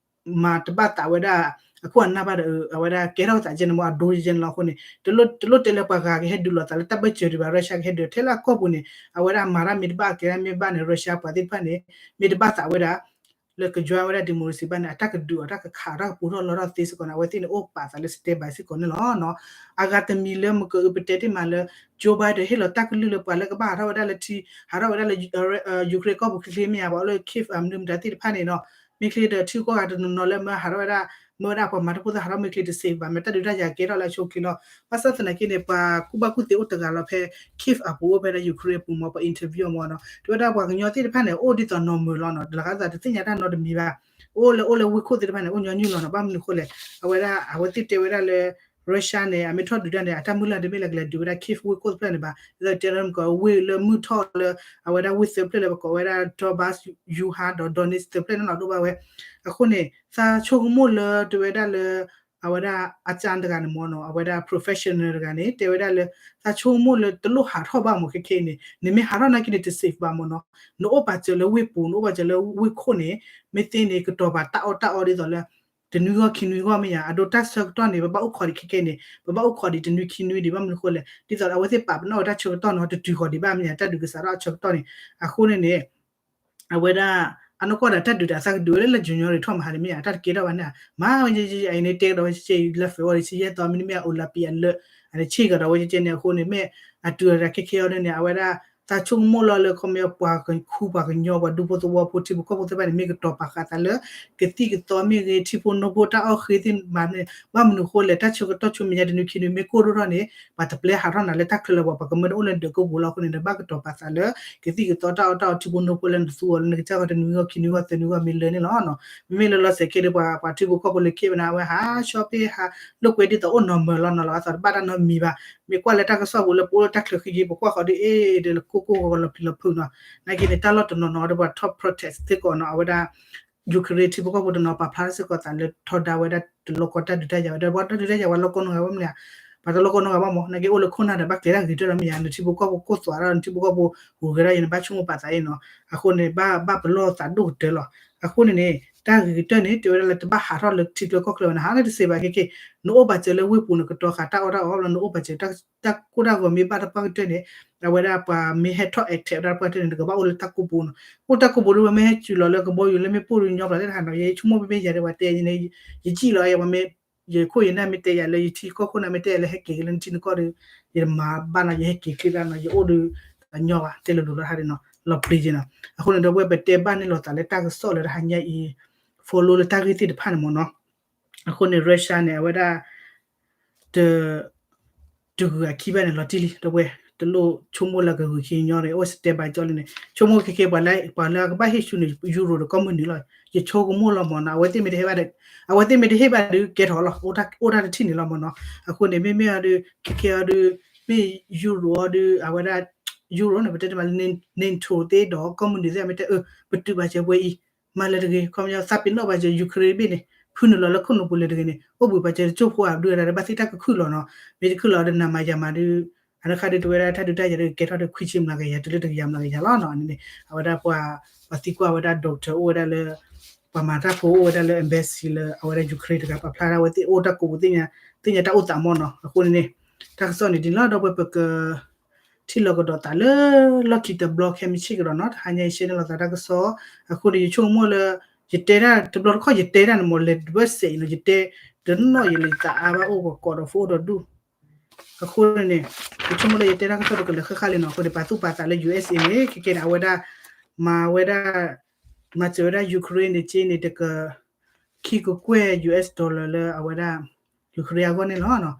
မၤတဘၣ်သးဝဲဒၣ် အခိၣ်အနၢ်ဘၣ်ဒီး အဝဲဒၣ်ကဲထီၣ်သးကဲန့ၣ်မ့ၢ်အဒိကဲန့ၣ်လီၤအဃိန့ၣ် တလိၣ်တဲလၢပှၤဂၤကဟဲဒုးလိာ်သးလၢတၢ်ဘၢၣ်စၢၤဒံးဘၣ် Russia ကဟဲဒုး ထဲလၢအကီၢ်ပူၤန့ၣ် အဝဲဒၣ်မၤတၢ်မ့ၢ်တဘၣ်အကဲဒၣ်မ့ၢ်ဘၣ်န့ၣ် Russia ပှၤသ့ၣ်တဖၣ်န့ၣ် မ့ၢ်တဘၣ်သးဝဲဒၣ် လၢက join ဝဲဒၣ် democracy ဘၣ်န့ၣ် အတၢ်ကဒုးအီၤ တၢ်ကခးအီၤ တၢ်ကပူထီၣ်လီထီၣ်သ့စ့ၢ်ကီးန့ၣ် အဝဲသ့ၣ်န့ၣ်အိၣ်ပာ်သးလၢ step by စ့ၢ်ကီးန့ၣ်လီၤ. အဂၤတမံၤလၢမကပတဲတ့ၢ်မးလၢ Joe Biden ဟ့ၣ်လီၤတၢ်ကလုၢ်လၢပှၤလၢကဘၣ်ဟးထီၣ်ဝဲဒၣ်လၢထံ ဟးထီၣ်ဝဲဒၣ်လၢ Ukraine ကီၢ်ပူၤချ့ချ့မ့ၢ်ဧါ ပှၤအိၣ်လၢ Kyiv မနုၤမတၤသ့ၣ်တဖၣ်န့ၣ်နီၤ မ့ၢ်ချ့ဒီးထံကီၢ်ဂၤတနီၤနီၤလၢမၢဟးထီၣ်ဝဲဒၣ် မၢဝဲဒၣ်ပှၤမၤတၢ်ဖိသ့ၣ်ဟးထီၣ်မ့ၢ်ချ့တ safe ဘၣ် မ့ၢ်တၢ်ဒုးတၢ်ယၤကဲထီၣ်လၢအဆိအချ့လီၤ. ဘၣ်ဆၣ်သနာ်က့န့ၣ် ပှၤကူၣ်ဘၣ်ကူၣ်သ့အိၣ်တဂၤလီၤဖဲ Kyiv အပူၤအိၣ်ဖဲဒၣ် Ukraine အပူၤမ့ၢ် ပှၤ interview အီၤမ့ၢ်နီၤ တဲဝဲဒၣ်ပှၤကညီသ့ၣ်တဖၣ်န့ၣ် အိၣ်ဒ်သိး normal လီၤနီၤ လၢဃးသးတသ့ၣ်ညါတၢ်နီတမံၤဘၣ် အိၣ်လၢအိၣ်လၢဝ့ၢ်ခိၣ်သ့ၣ်တဖၣ်န့ၣ် အိၣ်ညီနုၢ်လီၤနီၤ ဘၣ်မနုၤအဃိလဲၣ် အဝဲဒၣ် အဝဲသ့ၣ်တဲဝဲဒၣ်လၢ Russia န့ၣ် အမ့ၢ်ထီၣ်ဒုးတၢ်န့ၣ် အတၢ်မုၢ်လၢ်တမ့ၢ်လၢကလဲၤဒုးဝဲဒၣ် Kyiv ဝ့ၢ်ခိၣ်တဖျၢၣ်န့ၣ်ဘၣ် ဒ်သိးတဲလၢမကဝ့ၢ်လၢမုၢ်ထီၣ်လၢ အဝဲဒၣ်ဝ့ၢ်သၢဖျၢၣ်လၢပကိးဝဲဒၣ် Donbas, Luhansk ဒီး Donetsk သၢဖျၢၣ်န့ၣ်လီၤဒိၣ်ဘၣ်ဝဲ အဃိန့ၣ် သးဆိကမိၣ်လၢတဲဝဲဒၣ်လၢ အဝဲဒၣ်အကၢ်တဂၤန့ၣ်မ့ၢ်နီၤ အဝဲဒၣ် professional တဂၤန့ၣ် တဲဝဲဒၣ်လၢ သးဆိကမိၣ်လၢတလိၣ်ဟးထီၣ်ဘၣ်မ့ၢ်ခဲခဲအံၤန့ၣ် နမ့ၢ်ဟးထီၣ်နာ်က့န့ၣ် တ safe ဘၣ်မ့ၢ်နီၤ နအိၣ်ပာ်စၢၤလၢဝ့ၢ်ပူၤ နအိၣ်ပာ်စၢၤလၢဝ့ၢ်ခိၣ်န့ၣ် မ့ၢ်သ့န့ၣ် ကတီၤပာ်တၢ်အီၣ်တၢ်အီဒ်သိးလၢ တနွံဂီၢ်ခံနွံဂီၢ်မ့ၢ်ဧါ အဒိတၢ်ဆၢကတီၢ်န့ၣ် ပဘၣ်အိၣ်ခိးဒံးခဲခဲအံၤန့ၣ် ပဘၣ်အိၣ်ခိးဒံးတနွံခံနွံဒံး ဘၣ်မနုၤအဃိလဲၣ် ဒ်သိးအဝဲသ့ၣ်ပာ်ပနီၣ်ဝဲတၢ်ဆၢကတီၢ်န့ၣ် တတုၤဃီၤဒံးဘၣ်မ့ၢ်ဧါ တၢ်ဒုးကစးထီၣ်အဆၢကတီၢ်န့ၣ် အဃိန့ၣ်န့ၣ် အဝဲဒၣ် အနီၢ်ကီၢ်ဒီးတၢ်ဒုးတၢ်သးကဒုးဝဲလၢ January ထီၣ်မဟါတမ့ၢ်ဧါ တၢ်တကဲထီၣ်ဘၣ်န့ၣ် မၤဝဲကဲကဲအံၤန့ၣ် တဲကဒီးဝဲကဲကဲအံၤ လၢ February ဆံယဲၢ်သီ မ့တမ့ၢ် Olympic အလၢ အန့ၣ်ဆ့ၣ်ကဒီးဝဲကဲကဲန့ၣ် အဃိန့ၣ် မ့ၢ်အတုၤအတၢ်ခဲခဲအံၤန့ၣ် အဝဲဒၣ် သးဆိကမိၣ်လီၤလၢ ခီပညီ ပှၤခူပှၤကညီ ပှၤဒူဖိသဝီဖိ ထံဖိကီၢ်ဖိသ့ၣ်တဖၣ်န့ၣ် မ့ၢ်ကတီၤပာ်ဃာ်သးလၢ ကသံၣ်ကသီမ့ၢ်ဂ့ၤ ထံဖိနိဖိတၢ်အီၣ်ဃ့သ့ၣ်မၤန့ၣ် ဘၣ်မနုၤဃိလဲၣ် တၢ်ဆၢကတီၢ်ဆူမဲာ်ညါတနွံခံနွံမ့ၢ်ကိၢ်ဒိၣ်ထီၣ်န့ၣ် ပှၤတပျဲဟးထီၣ်နၤလၢတၢ်ချၢလၢၤဘၣ် ပှၤကမၢတအိၣ်လၢနဒၢးကိၢ်ပူၤလီၤ. အဃိန့ၣ်ဒီး ဘၣ်ကတီၤပာ်သးလၢ ကသံၣ်ကသီတၢ်အီၣ်တၢ်အီထံဖိနိဖိလၢနသူအီၤလၢနကစၢ်ဂီၤတနွံဂီၢ်ခံနွံဂီၢ်သၢနွံဂီၢ် မ့ၢ်လၢန့ၣ်လီၤနီၤ. မ့မ့ၢ်လၢလီၤစဲးက့ဒီး ပှၤ ပှၤထံဖိကီၢ်ဖိလၢခံဘၣ်န့ၣ် အဝဲဟးဆှီပ့ၢ်ဟးလိာ်ကွဲဒ်သိးအိၣ်နီၤမၢၤလီၤနီၤလီၤ အသးတဘၣ်တၢ်နီတမံၤဘၣ်. မ့ၢ်ကွၢ်လၢတၢ်ကစီၣ်ပူၤလၢပအိၣ်လၢတၢ်ချၢဃံယ့ ပကွၢ်ဃီဒီးအ့ၣ်ဒီးလၢကိၢ်ကိၢ်ဂီၤဂီၤလီၤပျံၤလီၤဖုးနီၤ. နာ်က့န့ၣ် တၢ်လီၢ်တနီၤနီၤဒီးပှၤထီၣ် protest စ့ၢ်ကီးနီၤ အဝဲဒၣ် Ukraine ထံဖိကီၢ်ဖိတနီၤပာ်ဖျါထီၣ်စ့ၢ်ကီးသးလၢထီဒါဝဲဒၣ်တလီၢ်ကီတၢ်ဒုးတၢ်ယၤဝဲဒၣ် ပှၤတၢ်ဒုးတၢ်ယၤပှၤလီၢ်ကီနီတဂၤဘၣ်မနုၤလဲၣ် ပှၤတလီၢ်ကီနီတဂၤဘၣ်မး နာ်က့အိၣ်လၢခိၣ်နၢ်ဒီးဘၣ်ကျဲၤတၢ်ဂ့ၤတၢၢ်လီၤမ့ၢ်ယါ နထံဖိကီၢ်ဖိကိၢ်သွးဒီး နထံဖိကီၢ်ဖိဟူးဂဲၤဒၣ်ယၤန့ၣ် ဘၣ်ဆိကမိၣ်ပာ်သးအံၤနီၤ. အဃိန့ၣ် ဘၣ် ဘၣ်ပလီၢ်သးဒိၣ်ကတၢၢ်လီၤ. အဃိန့ၣ်န့ၣ် တၢ်ဂ့ၤကတၢၢ်န့ၣ် တဲဝဲဒၣ်လၢတဘၣ်ဟးထီၣ်လၢထံကျၢကီၢ်ကျၢဘၣ် နဟးလၢတသ့ဘၣ်ခဲက့ၢ် နအိၣ်ပာ်စၢၤလၢဝ့ၢ်ပူၤ နကတီၤဃာ်တၢ်အီၣ်တၢ်အီဘျီ နအိၣ်ပာ်စၢၤ တၢ်ကိၢ်တၢ်ဂီၤမ့ၢ်ဘၣ်တပှၢ်ကတၢၢ်န့ၣ် အဝဲဒၣ်ပှၤမ့ၢ်ဟဲထီၣ် attack ဝဲဒၣ်တပှၢ်ကတၢၢ်န့ၣ် နကဘၣ်အိၣ်လၢတၢ်ကိၢ်ပူၤနီၤ. အိၣ်တၢ်ကိၢ်ပူၤဒီး ပှၤမ့ၢ်ဟဲစူၤလီၤလၢကဘီယူၤလၢမ့ၢ်ပိၢ်ဒီးညီဘျီသ့ၣ်တဖၣ်နီၤ ယဆိကမိၣ်မ့မ့ၢ်ယၤဒီးပှၤတဲယၤန့ၣ် ယစံၣ်လီၤ ယဝဲမ့ၢ် ယခိၣ်ယနၢ်မ့ၢ်တဲယၤလၢယထံကီၢ်ခိၣ်နၢ်မ့ၢ်တဲယၤလၢဟဲက့ၤက့ၤလၢနထံနကီၢ်ဒီး ယတမၤဘၣ်နီၤ ယဟဲက့ၤချ့ဘၣ်နီၤ ယအိၣ်ဒီး အညီဘၣ် တဲလိၤလိၤလီၤဟါဒီးနီၤ လီၤပျံၤက့ၤနီၤ. အဃိန့ၣ်ဒီး ပဝဲပတဲဘၣ်န့ၣ်လိာ်သးလၢတၢ်ကစီၣ်လၢတဟါညါအံၤ follow လၢတၢ်ဂ့ၢ်သ့ၣ်တဖၣ်န့ၣ်မ့ၢ်နီၤ. အဃိန့ၣ် Russia န့ၣ် အဝဲဒၣ် တ တဂုၤအခံဘၣ်န့ၣ် လီၤတံၢ်လံ ဒီပုၢ်ဝဲၢ် တလိၣ်ဆိကမိၣ်လၢကဂုၤခံညီန့ၣ် အိၣ် stand by ကၠီလံန့ၣ် ဆိကမိၣ်ခဲခဲ ပှၤလၢ ပှၤလၢအကဘၣ်ဟ့ၣ်ဆူၣ်န့ၣ် ယူရိၤဒီးကီၢ်မုၢ်နုာ်လီၤ. ယဆိကမိၣ်လီၤမ့ၢ်နီၤ အဝဲသ့ၣ်မ့ၢ်တဟ့ၣ်ဘၣ်ဒီး အဝဲသ့ၣ်မ့ၢ်တဟ့ၣ်ဘၣ်ဒီး ကဲထီၣ်လီၤ အိၣ်တၢ်တထံၣ်န့ၣ်လီၤမ့ၢ်နီၤ. အဃိန့ၣ် မ့မ့ၢ်အီၤဒီး ခဲခဲအီၤဒီး မ့ၢ်ယူရိၤအီၤဒီး အဝဲဒၣ် ယူရိၤန့ၣ် ပတဲတမံၤလၢ NATO သ့ၣ်ဒီးကီၢ်မုၢ်နုာ်သ့ၣ် မ့ၢ်တဲအၢ ပတုာ်ဘၣ်စၢၤပှဲၤအံၤ မၤလၢတဂ့ၤ ခီပညီ သးပ့ၤနီၣ်ဘၣ်စၢၤ Ukraine တဘ့ၣ်န့ၣ် ဖုနုာ်လီၤလၢခိၣ်နူာ်ပူၤလၢတဂ့ၤန့ၣ် အိၣ်ဘှံးဘၣ်စၢၤတစိၢ်ဖိဧါ ဒုးဝဲဒၣ်ဒီး ဘၣ်သ့ၣ်တၢ်ကခုၣ်လီၤနီၤ. မ့ၢ်တခုၣ်လီၤဒီးနၤမၤယၤမၤဒီး အနီၢ်ခါဒုးတဝဲဒၣ်တၢ်ဒုးတၢ်ယၤဒီး ကဲထီၣ်ဒီးခွံဆံမျးကယၤ တုၤလၢတကယၤမျးကယၤလီၤနီၤ. န့ၣ် အဝဲဒၣ်ပှၤ ပှၤသံကွၢ်ဝဲဒၣ် doctor အိၣ်ဝဲဒၣ်လၢ ပှၤမၤတၢ်ဖိအိၣ်ဝဲဒၣ်လၢ embassy လၢအဝဲဒၣ် Ukraine တဂၤ ပာ်ဖျါဒၣ်ဝဲသ့ၣ်အိၣ်တၢ်ကိးပူၤ သ့ၣ်ညါတၢ်အိၣ်သးမ့ၢ်နီၤ. အဃိန့ၣ်န့ၣ် တၢ်ကစီၣ်န့ၣ်ဒ်န့ၣ်လီၤ ဒီပုၢ်ဝဲၢ် ပက ထံၣ်လီၤကဒီးသးလၢလီၢ်ခံတဘျီခဲမုၢ်ဆ့ၣ်ကဒီးနီၤ. တဟါညါအံၤ share န့ၢ်လိာ်သးတၢ်ကစီၣ် အဃိန့ၣ် ယဆိကမိၣ်လၢ ယတဲတၢ်တဘျီတခီၣ် ယတဲတၢ်န့ၣ်မ့ၢ်လဲၤတဘၢစဲးအံၤနီၤ ယတဲ တနီၣ်ယလဲၤသးအါဘၣ်အိၣ်ကကိးဒီး ဖိအိၣ်ဒီးဒူၣ် အဃိန့ၣ်န့ၣ် ယဆိကမိၣ်လၢယတဲတၢ်ကစီၣ်တကလၢၤဃၣ်ဃၣ်လံနီၤ. အဃိန့ၣ် ပာ်သူၣ်ပာ်သးလၢ ယူဢၢ်စ်အ့န့ၣ် ခဲကဲန့ၣ် အဝဲဒၣ် မၤဝဲဒၣ် မၤစၢၤဝဲဒၣ် Ukraine န့ၣ် က့န့ၣ် တက ခံကကွဲၢ် ယူၢ်အၢ်စ် dollar လၢအဝဲဒၣ် Ukraine အဂီၢ်န့ၣ်လီၤ.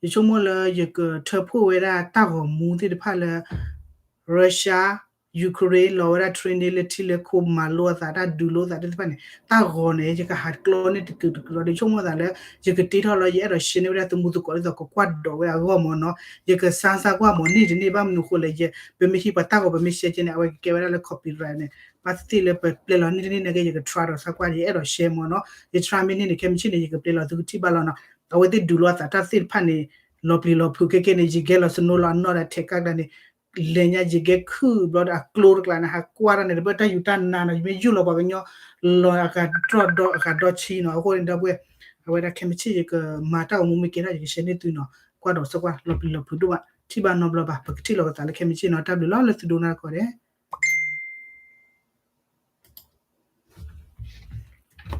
ယဆိကမိၣ်လၢယကထၢဖှိၣ်ဝဲဒၣ်တၢ်ဂီၤမူသ့ၣ်တဖၣ်လၢ Russia Ukraine လီၤဝဲဒၣ် training လၢထံလၢခိ မၤလိအသး တၢ်ဒုးလိအသးသ့ၣ်တဖၣ်န့ၣ် တၢ်ဂီၤန့ၣ် ယကဟးကျီန့ၢ်တကုာ်တကုာ်လီၤ. ဒီးဆိကမိၣ်သးလၢ ယကတ့ထီၣ်လီၤ ယအဲၣ်ဒိး share န့ၢ်ဝဲဒၣ်သမူသကိးဒ်သိးကကွၢ်ဒိးဝဲအဂီၢ်မ့ၢ်နီၤ. ယကစါစါကွၢ်မ့ၢ်န့ၢ်တန့ၢ် ဘၣ်မနုၤဃိလဲၣ် ယ ပမ့ၢ်ဟံးပှၤတၢ်ဂီၤ ပမ့ၢ် share က့န့ၣ် အဝဲကကဲဝဲဒၣ်လၢ copyright န့ၣ် ဘၣ်သ့ၣ်သ့ၣ်လၢပပျဲလီၤန့ၢ်တန့ၢ်နာ်က့ ယက try ဒီးစါကွၢ် ယအဲၣ်ဒိး share မ့ၢ်နီၤ. ယ try မ့ၢ်န့ၢ်န့ၣ် ခဲမုၢ်ဆ့ၣ်န့ၣ် ယကပျဲလီၤသုကထံၣ်ဘၣ်လီၤနီၤ. အဝဲသ့ၣ်ဒုးလိအသးတၢ်သ့ၣ်တဖၣ်န့ၣ် လီၤပျံၤလီၤဖုးခဲကဲန့ၣ် ယကဲလီၤ snow လီၤအနီၢ်ဒီး ထဲးကါကျါန့ၣ် လဲၤညါယကဲခုၣ်ဘျီဒီးအကျိတကျါန့ၣ် ဟးကွၢ်တၢ်န့ၣ် တဘၣ်တၢ်ယူၤတၢ်နါနီၤ ယမ့ၢ်ယူၢ်လီၤပှၤကညီ လီၤအဂၤတြီၢ်ဒီးအဂၤဒီဆံနီၤ. အဃိန့ၣ်ဒီပုၢ်ဝဲၢ် အဝဲဒၣ်ခဲမုၢ်ဆ့ၣ်ယကမၤတၢ်ဂီၤမူမ့ၢ်ကဲထီၣ် ယက share န့ၢ်သုနီၤ. ကွၢ်ဒီးစါကွၢ် လီၤပျံၤလီၤဖုးဒိၣ်မး ထံၣ်ဘၣ်နီတဘျီဘၣ် ပကထံၣ်လီၤကသးလၢခဲမုၢ်ဆ့ၣ်နီၤ. တၢ်ဘျုးလီၤလၢသုဒိကနၣ်တခီဒဲး